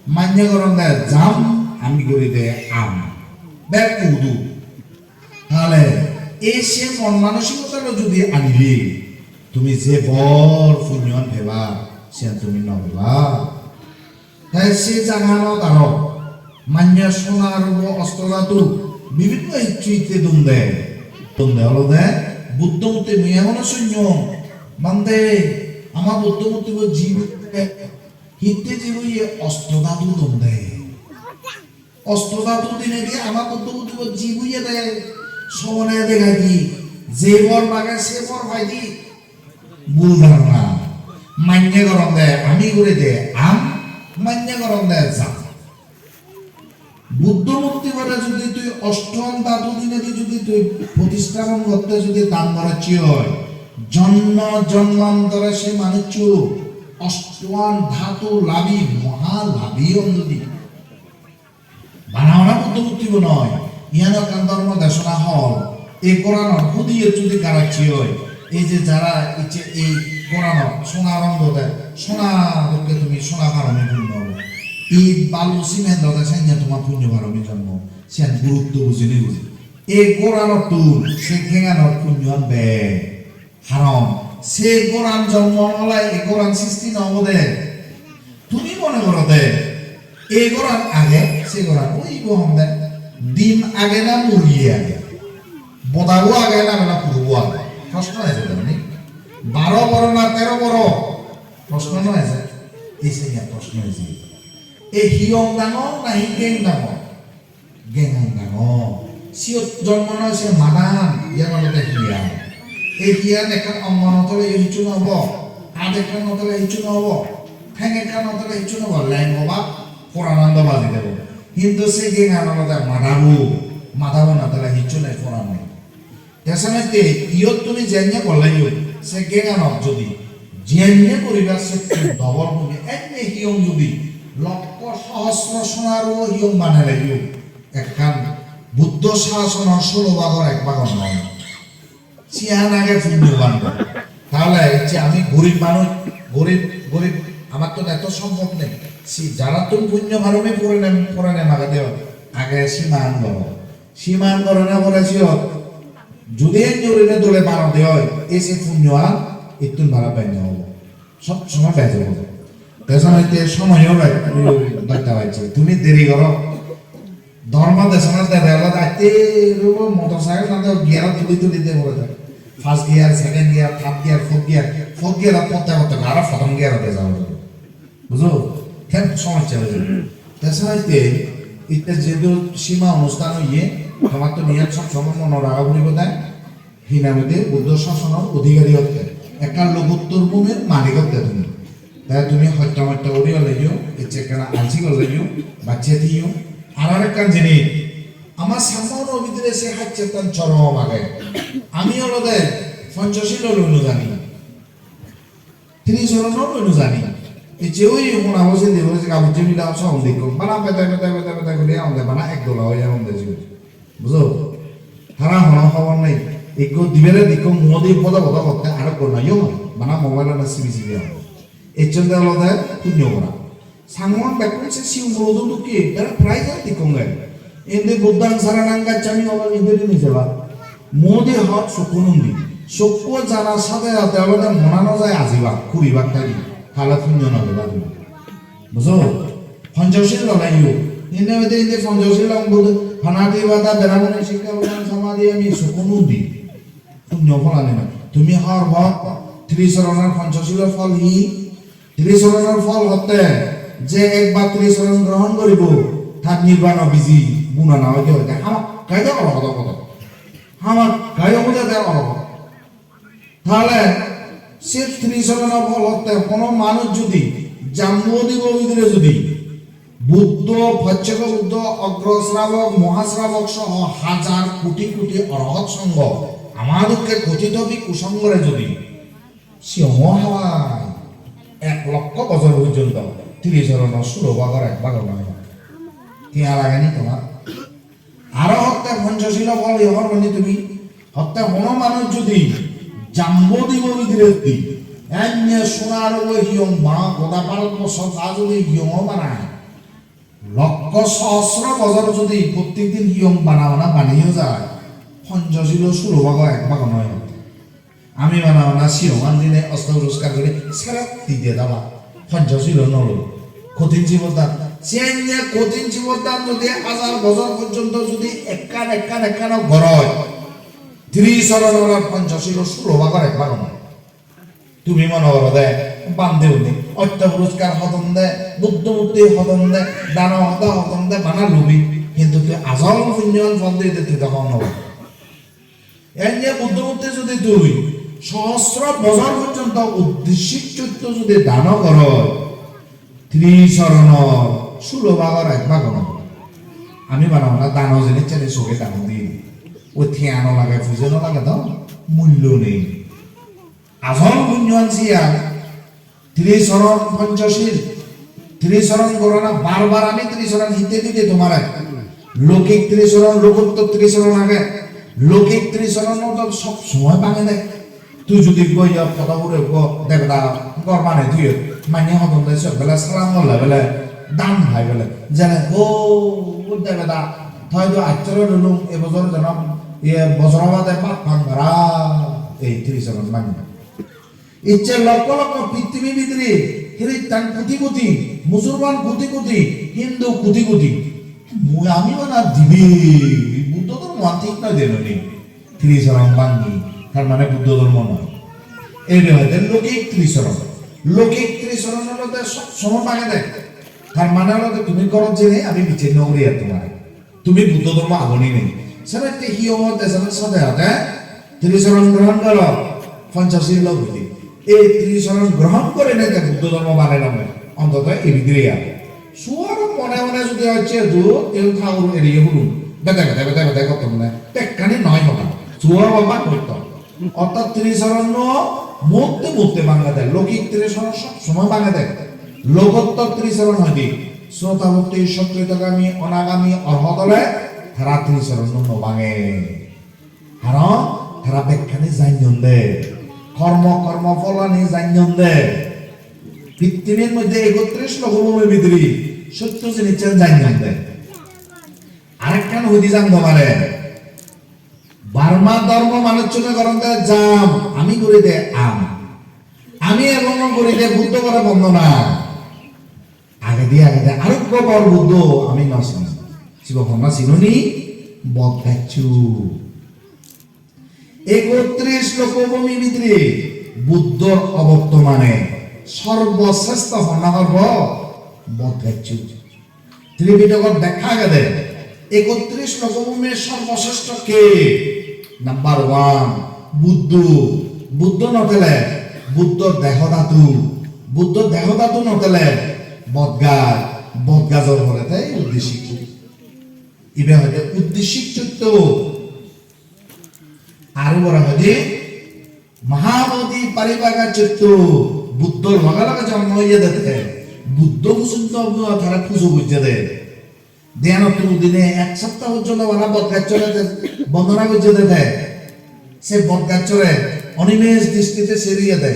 manye goronde jam, ami guride am. Bek udu. Tale ei se mon manosikota lo judi anile, tumi je bor punyoan peba, siyan tumi no peba. Te se jaganot aro manye sona rubo ostodhatu bibhinno hissu hitte donde. Donde olode Buddho murti mui ehono sunnong. Bhante, ama Buddho murti bo jibe hitte jibe ye ostodhatu donde. Ostodhatu dinedi ama Buddho murti bo jibe ye de, sobone dega di, je bor mage se bor pai di. Bhul dharona. Manye goronde ami guride am, manye goronde jam. Buddho murti bore judi tui oshtoan dhatu dinedi judi tui protisthapan gotte judi dan goracchi oi, jonmo jonmantore se manuccho oshtoan dhatu labhi, moha labhi on judi. Bana bana Buddho murtibo noi, iyan ekkan dhormo desona hol. Ei goranor hudiyot judi garacche oi, ei je jara icche ei goranor sona rong dode, sona dokke tumi sona parami punno obo. It balu cement dode senne toma punno parami jonmo. Siyan gurutto bujini buji. Ei goranottun se genganor punnoan bej. Karon se goran jonmo no ole, ei goran sristi no obode. Tumi mone gorode, ei goran age, se goran oi ibo honde. Dim age na muri age? Bodabo age na, na purobo age? Proshno eje de ni? Baro boro na tero boro? Proshno no eje? Ei se proshno eje. Ei hiyong dangor na hi geng dangor? Gengan dangor. Siyot jonmo noi, se madan, iyan olode hiyan. Ei hiyan ekkan ongo no thole hissu no obo, at ekkan no thole hissu no obo, theng ekkan no thole hissu no obo, leng oba, poranan do baji debo. Hintu se gengan olode madabo, madabo no thole hissu nei, poran nei. Te senotte iyot tumi jenne golleyo, se genganot jodi jenne guribar settun dobol guri enne hiyong jodi lokkho sohosro sonaruo hiyong baneleyo, ekkan Buddho sasonor solo bhagor ek bhagor noi. Siyan age punyoban. Tahole icche ami gorib manuj, gorib, gorib, amattun eto sombhob nei. Si jarattun punyo parami purene, purene magede oi, age siman goro. Siman gorana pore siyot. Judi en jurine dole banade oi, ei se punyoan ittun bara benne obo. Sob somoi bej obo. Te somoy te somoy obo, dotta bajje. Tumi deri goro. Dhormo desona dede olode atte rubo motorcycle na de gear tuli tuli de bole de. First gear, second gear, third gear, fourth gear, fourth gear ot potte potte aro prothom gear ot de jabo. Bujo? Khen somossa oye. Te senotte itte jehetu sima onusthan oye, tomattun iyan sob somoi mone raga puribo de. Hi nang hoide Buddho sasonor odhikari otte, ekkan logottor bhumir malik otte tumi. Te tumi hosto mosto guri oleyo, ecche ekkena alsi oleyo, bacche thiyo. Ar arekkan jinis, ama Changmaunor bidire se hacchetan chorom age. Ami olode Panchashilo loi no jani. Trisorono loi no jani. Ecche oi hona bo sindi bo se gabujje mila son dikko. Bana pete pete pete pete guri agonde, bana ek dola oi agonde sigun. Bujo? Tara hono hobor nei. Ekko dibere dikko muo di bodo bodo gotte, aro ekko nayo hoi. Bana mobile-ano sibi sibi agon. Ecchonde olode punyo gora. Changmaun bekkun se sigon guro dokke, tara prize-o dikkonge. Indi Buddhang saranang gacchami, obo indi rini seba. Modi hot sokkun undi. Sokku jana sade sade olode mona no jai ajibak, kuribak tagi. Tale punyo no peba tumi. Bujo? Panchashil lolaiyo. Indi hoide indi Panchashil lolaiyo. Panatipata, veramani, sikkhapadang, samadiyami, sokkun undi. Punyo pholani noi. Tumi hobor po, Trisoronor Panchashilor phol hi? Trisoronor phol hotte, je ekbar Trisoron grohon goribo, tar nirbanor biji bunana oide oide hamakkai de orohot obo de. Hamakkai obo de orohot. Tahole se Trisoronor phol hotte hono manuj judi Jambudwipo bidire judi Buddho, Paccheko Buddho, Ogro Srabok, Mohasrabok soho hajar koti koti orohot songho, ama dokke kothito bhikkhu songhore judi siyongo hawai ek lokkho bojor porjonto Trisoronor sulo bhagor ek bhago noi. Tiya lageni tomar? Aro hotte Panchashilo phol hi hobor pani tumi? Hotte hono manuj judi Jambudwipo bidire judi enne sonar ubo hiyong bana, goda Bharatborso ta judi hiyongo banai, lokkho sohosro bojor judi prottek din hiyong bana bana baneyo jai, Panchashilo sulo bhago ek bhago noi. Ami bana bana siyongan dinei osto puriskar guri seret dide daba. Panchashilo nolo. Kothin sibor dan. Siyen je kothin sibor dan judi hajar bojor porjonto judi ekkan, ekkan, ekkan goroj, Trisoronor Panchashilo sulo bhagor ek bhag noi. Tumi mone gorode, bhante uni, osto puriskar hodon de, Buddho murti hodon de, dano hoda hodon de, bana lubi. Hintu tui ajol punyon phol de, tui tokon no. Enne Buddho murti judi tui sohosro bojor porjonto uddishichotto judi dano goro, Trisoronor sulo bhagor ek bhago noi. Ami bana bana dano jinissani soge dano di. Oi tiya no lage, pujo no lage do, mullo nei. Ajol punyoan siyan, Trisoron Panchashil, Trisoron gorana, bar bar ami Trisoron hitte dide tomare. Lokik Trisoron, lokottor Trisoron age. Lokik Trisoron odo sob somoi bangede. Tui judi goi ya podo hure go debeda gor banei tuiyo, manye hodon de sot bele salam golle bele dan pai bele. Jene, "O, o debeda, toi do acchoro lulung, e bojor jeno, iye bojoro bade bhat pan para," ei Trisoron manye. Icche lokkho lokkho pittimi bidire Hristian koti koti, Musulman koti koti, Hindu koti koti. Mui ami bana dibe, Buddho dhormoan thik noi de noi ni. Trisoron bangi, tar mane Buddho dhormo noi. Ei de hoide lokik Trisoron. Lokik Trisoron olode sob somoi bangede. Tar mane olode tumi gorot jeinei ami bicchej no guri ar tomare. Tumi Buddho dhormo ago ni nei. Senotte hi obo de senotte sade ade Trisoron grohon goro, Panchashil loi guri. Ei Trisoron grohon gorinei te Buddho dhormo banei lome. Ontoto ei bidire ar. Suor mone mone judi hocche du, el thaur eriye hulun. Bede bede bede bede gotton ne. Tekkani noi hoda. Suor baba gotton. Orthat Trisoronno motte motte bangede, lokik Trisoron sob somoi bangede. Lokottor Trisoron hoide, Srotapotti, Sokritagami, Onagami, Orhot ole tara Trisoronno no bange. Karon tara bekkani jannonde. Kormo, kormo pholani jannonde. Pittimir moddhe ekotris lokobhumir bidire sotto jinissan jannonde. Arekkan hudi jang tomare. Burma dhormo manuchchune goronde jam, ami guride am. Ami ebong guride Buddho gore bondona. Agedi agede arokko bor Buddho ami no sini. Sibo honna sinoni? Bodgacchu. Ekotris lokobhumi bidire Buddhor obortomane sorbosresto honna horbo? Bodgacchu. Tripidogot bekkha agede, ekotris lokobhumir sorbosresto ke? Number one, Buddho. Buddho no thele, Buddho deho dhatu. Buddho deho dhatu no thele, bodgaj, bodgajor pore te uddishik. Ibe hoide uddishik chotto. Aru boro hoide Mahabodhi Paribhaga chotto. Buddho loge loge jonmo oye de te. Buddho pujonto tara pujo gojje de. Dhyanot udine ek sapta porjonto bana bodgachore te bondona gojje de te. Se bodgachore onimesh dristite seriye de.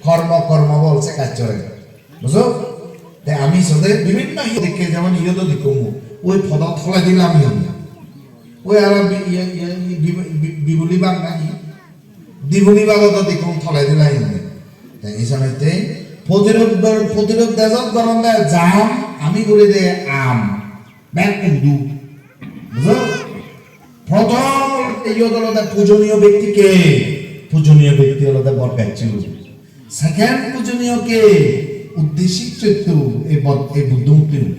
Kormo, kormo bol se gachore. Bujo? Te ami sode bibhinno hi dikke, jemon iyot o dikko mu. Oi podo tole dilam hi. Oi aro bi-, iye, iye, bi-, bi-, bibuli bag nahi? Dibuli bagot o dikko tole dilam hi. Te isanotte protirub, protirub dejot goronde jam, ami guri de am. Bek udu. Bujo? Prothom iyot olode pujoniyo bekti ke? Pujoniyo bekti olode bodgachchu. Second pujoniyo ke? Uddishik chotto, ei bod-, ei Buddho murti.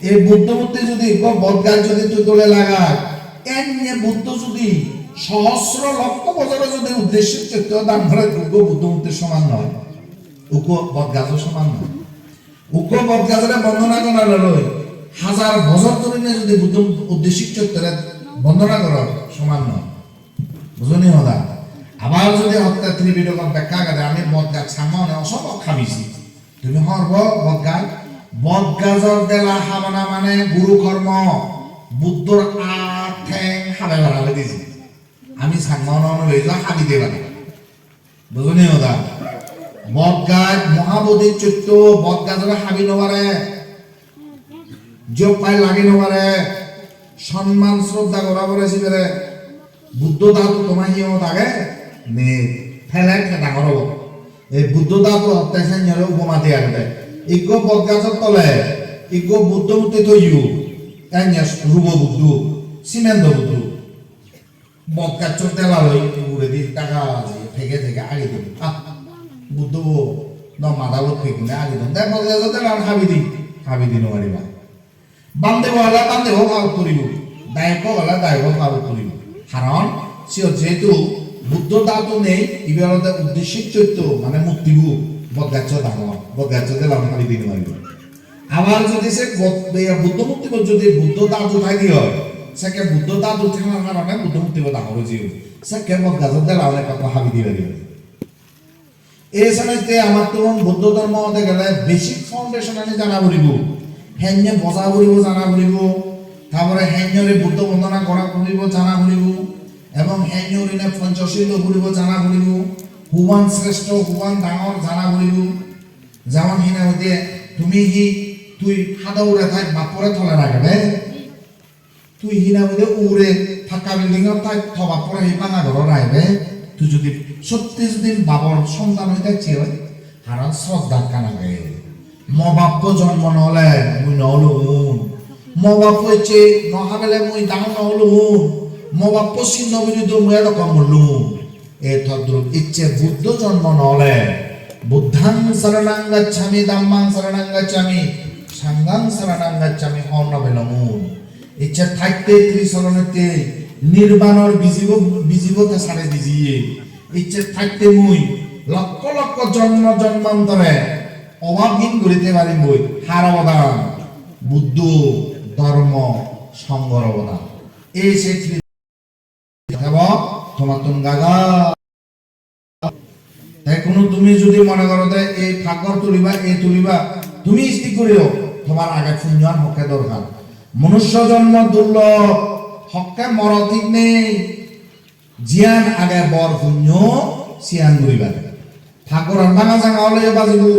Ei Buddho murti jodi ekko bodgaj jodi tui dole lagas, enne Buddho jodi sohosro lokkho bojoro jodi uddishik chotto dan gore, ekko Buddho murti soman noi, ekko bodgajo soman noi. Ekko bodgajore bondona gora loi, hajar bojor dhorine jodi Buddho uddishik chottore bondona goror soman noi. Bujoni hoda? Abar jodi hotte Tripidogot bekkha agede, ami bodgaj Changma une osombhob habisi. Tumi horbo bodgaj? Bodgajor dela habana mane guru kormo. Buddhor at theng habe bara hoi diji. Ami Changma une ono bejo habi de bana. Bujoni hoda? Bodgaj, Mahabodhi chotto, bodgajore habi no pare, joppai lagi no pare, sonman sroddha gora pore sibere. Buddho dhatu toma hiyongot age? Nei. Pele te dangor obo. Ei Buddho dhatu hotte senyore upoma de agede. Ikko bodgajor tole, ikko Buddho murti toyo, enne rubo Buddho, simento Buddho. Bodgacchor delaloi uguredi daga je pege pege agi don. Ah, Buddho bo no madabot pegune agi don. Te bodgacchor delalan habi di, habi di no pariba. Bhante bo ole bhante bo pabot puribo, dayok bo ole dayok bo pabot puribo. Karon siyot jehetu Buddho dhatu nei, ibe olode uddishik chotto, mane murtibo, bodgaccho dangor, bodgaccho delalan habi di no paribo. Abar jodi se bod-, iya, Buddho murtibot jodi Buddho dhatu thai di oi, sekke Buddho dhatu thanar karone Buddho murtibo dangor oi jeyegoi. Sekke bodgajor dela ole ekka habi di paribo. Ei senotte amattun Buddho dhormo hode gele basic foundation ani jana puribo. Henne boja puribo jana puribo. Tar pore henne guri Buddho bondona gora puribo jana puribo. Ebong henne gurine Panchashil puribo jana puribo. Huban sreshto, huban dangor jana puribo. Jemon hina hoide, tumi hi, tui hado ugure thai bappore tole ragebe? Tui hina hoide ugure pakka building ot thai to bappore hi banga ghorot ragebe? Tui jodi sotti jodi babor sontan oi thacche oi, haron sroddha ekkan age. Mo bappo jonmo no ole mui no olung. Mo bappo icche no habele mui dangor no olung. Mo bappo sin no bili do mui edokkon mollung. E todrup icche Buddho jonmo no ole, Buddhang saranang gacchami, dhammang saranang gacchami, sanghang saranang gacchami hon no pelongun. Icche thatte trisoronotte nirbanor bijibo, bijibo te sare dijiye. Icche thatte mui lokkho lokkho jonmo jonmantore obabhin guri te parim boi. Har obodan? Buddho, dhormo, songhor obodan. Ei se Tebo tomattun gaga. Te hono tumi jodi mone goro de ei pakkor tuliba, ei tuliba, tumi istik guriyo, tomar age punyoan hokke dorkar. Manusso jonmo durlob, hokke moro thik nei, jiyan age bor punyo, siyan guriba. Thagoran banga janga oleyo bajibo.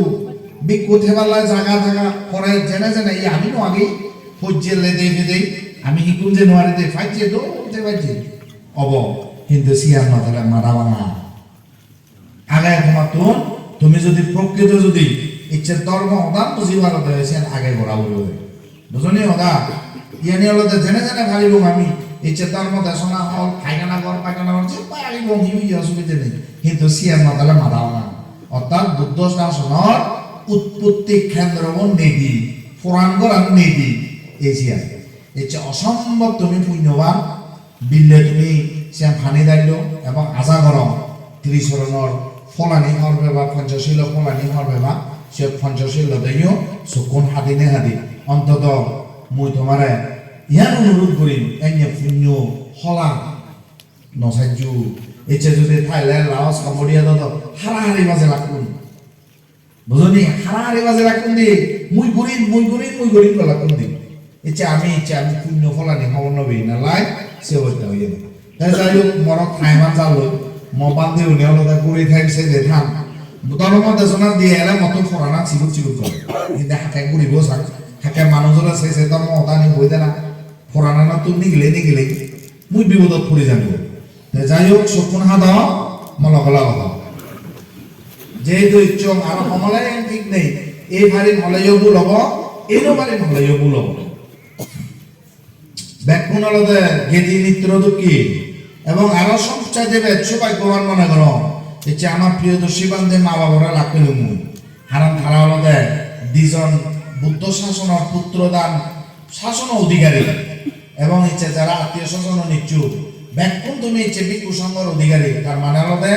Bikku thebar lai jaga thaga pore jene jene, "Ei ami no agi, pojje lede fede, ami hikkun je no ari de, pajje do, je pajje." Obo, hintu siyan no thele mada banga. Age tomattun, tumi jodi prokrito jodi icche dhormo hodan buji paro de, siyan age gora puribo de. Bujoni hoda? Iyani olode jene jene paribong ami, ecche dhormo desona hol, paikhana ghor, paikhana ghor, je paribong, hi oye, osubide nei. Hintu siyan no thale mada ona. Orthat Buddho sasonor utpotti kendro bo nedi, puran goran nedi, ei siyan. Ecche osombob tumi punyoban, bille tumi siyan pani daillo, ebong aja gorong Trisoronor pholani hor peba, Ponchosilor pholani hor peba, se Ponchosil lodeyo sokkun hadine hadi. Ontoto mui tomare iyan onurot gurim, enne punyo hola no sajju. Ecche jodi thaile Laos, Cambodia do do harahari baje lakkun. Bujoni, harahari baje lakkun di, mui gurim, mui gurim, mui gurim goi lakkun di. Ecche ami, ecche ami punyo pholani hobor no pei nalai, se obosta oye. Te jai hok, morot time an jalloi, mo bhante une olode guri time se je than. Dhormo desona diye ele motto poranan sigut sigut gore. Inde hakke guribo sak, hakke manujore se se dhormo hoda ani hoi dena, porananottun nigile nigile mui bipodot puri jangoi. Te jai hok, sokkun hado, mo loge loge ho. Jehetu icchong aro homole thik nei, ei parim holeyo bul obo, ei no parim holeyo bul obo. Bekkun olode gedi mitro dukki, ebong aro sobcheye bej sobhaggoban mone gorong, ecche ama Priyodarshi bhante ma babore lak pelung mui. Karon tara olode dijon Buddho sasonor putro dan sasono odhikari, ebong ecche jara attiyo sojon nicchu, bekkun tumi ecche bhikkhu songhor odhikari. Tar mane olode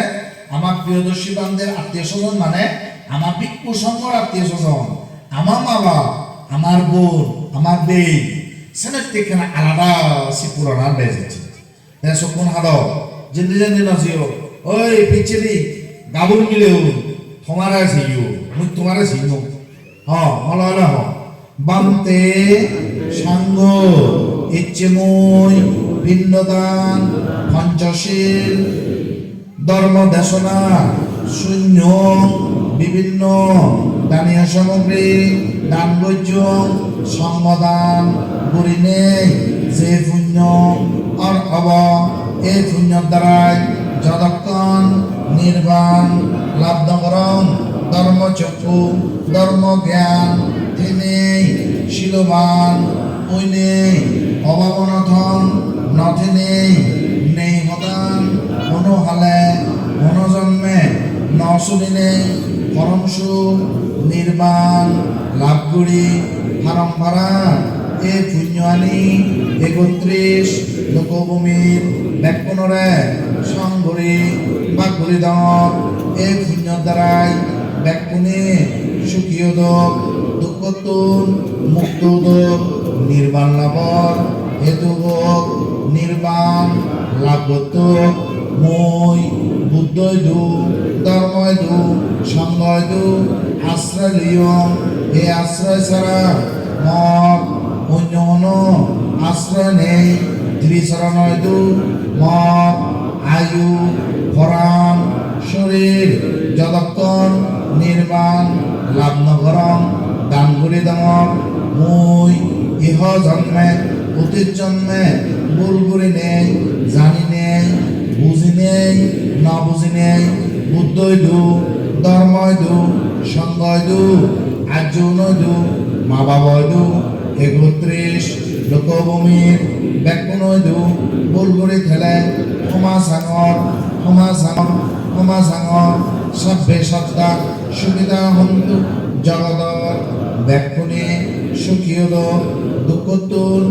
ama Priyodarshi bhanter attiyo sojon mane ama bhikkhu songhor attiyo sojon, ama ma bap, amar bon, amar bei, senotte ekkena alada si puranan bej ecche. Te sokkun hado, jindi jindi no jiyo. Oi, pichchedi gabur mileun, tomare siyo, mui tomare sinong. Ho, molo hole ho. Bhante, sangho, icche mui, pindodan, ponchosil, dhormo desona, sunyong, bibinno daniyo samogri dan gojjong, songho dan gurinei je punyo or obo, ei punyor darai jodokkon nirban lab no gorong, dhormo chokku, dhormo gyan thenei siloban oinei, obab onoton no thenei, nei hodan hono hale, hono jonme no suninei, porom suk nirban lab guri parong para. Ei punyoani ekotris lokobhumir bekkunore song guri bhag guri dongor. Ei punyor darai bekkune sugi odok, dukkottun mukto odok, nirban labor hetu hok, nirban lab gottok. Mui Buddho idu, dhormo idu, songho idu asroy loyong. Ei asroy sara mor onyo hono asroy nei. Trisoron idu mor ayu, poran, sorir jodokkon nirban lab no gorong, dan guri dongor. Mui iho jonme, otit jonme bul gurinei, janinei, bujinei, no bujinei, Buddho idu, dhormo idu, songho idu, ajjo uno idu, ma babo idu, ekotris lokobhumir bekkuno idu bul guri thele homa sangor, homa sangor, homa sangor. Sabbe satta sukhita hontu, jogodor bekkune sukhi odok, dukkottun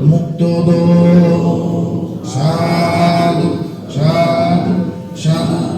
mukto odok. Sadhu, sadhu, sadhu.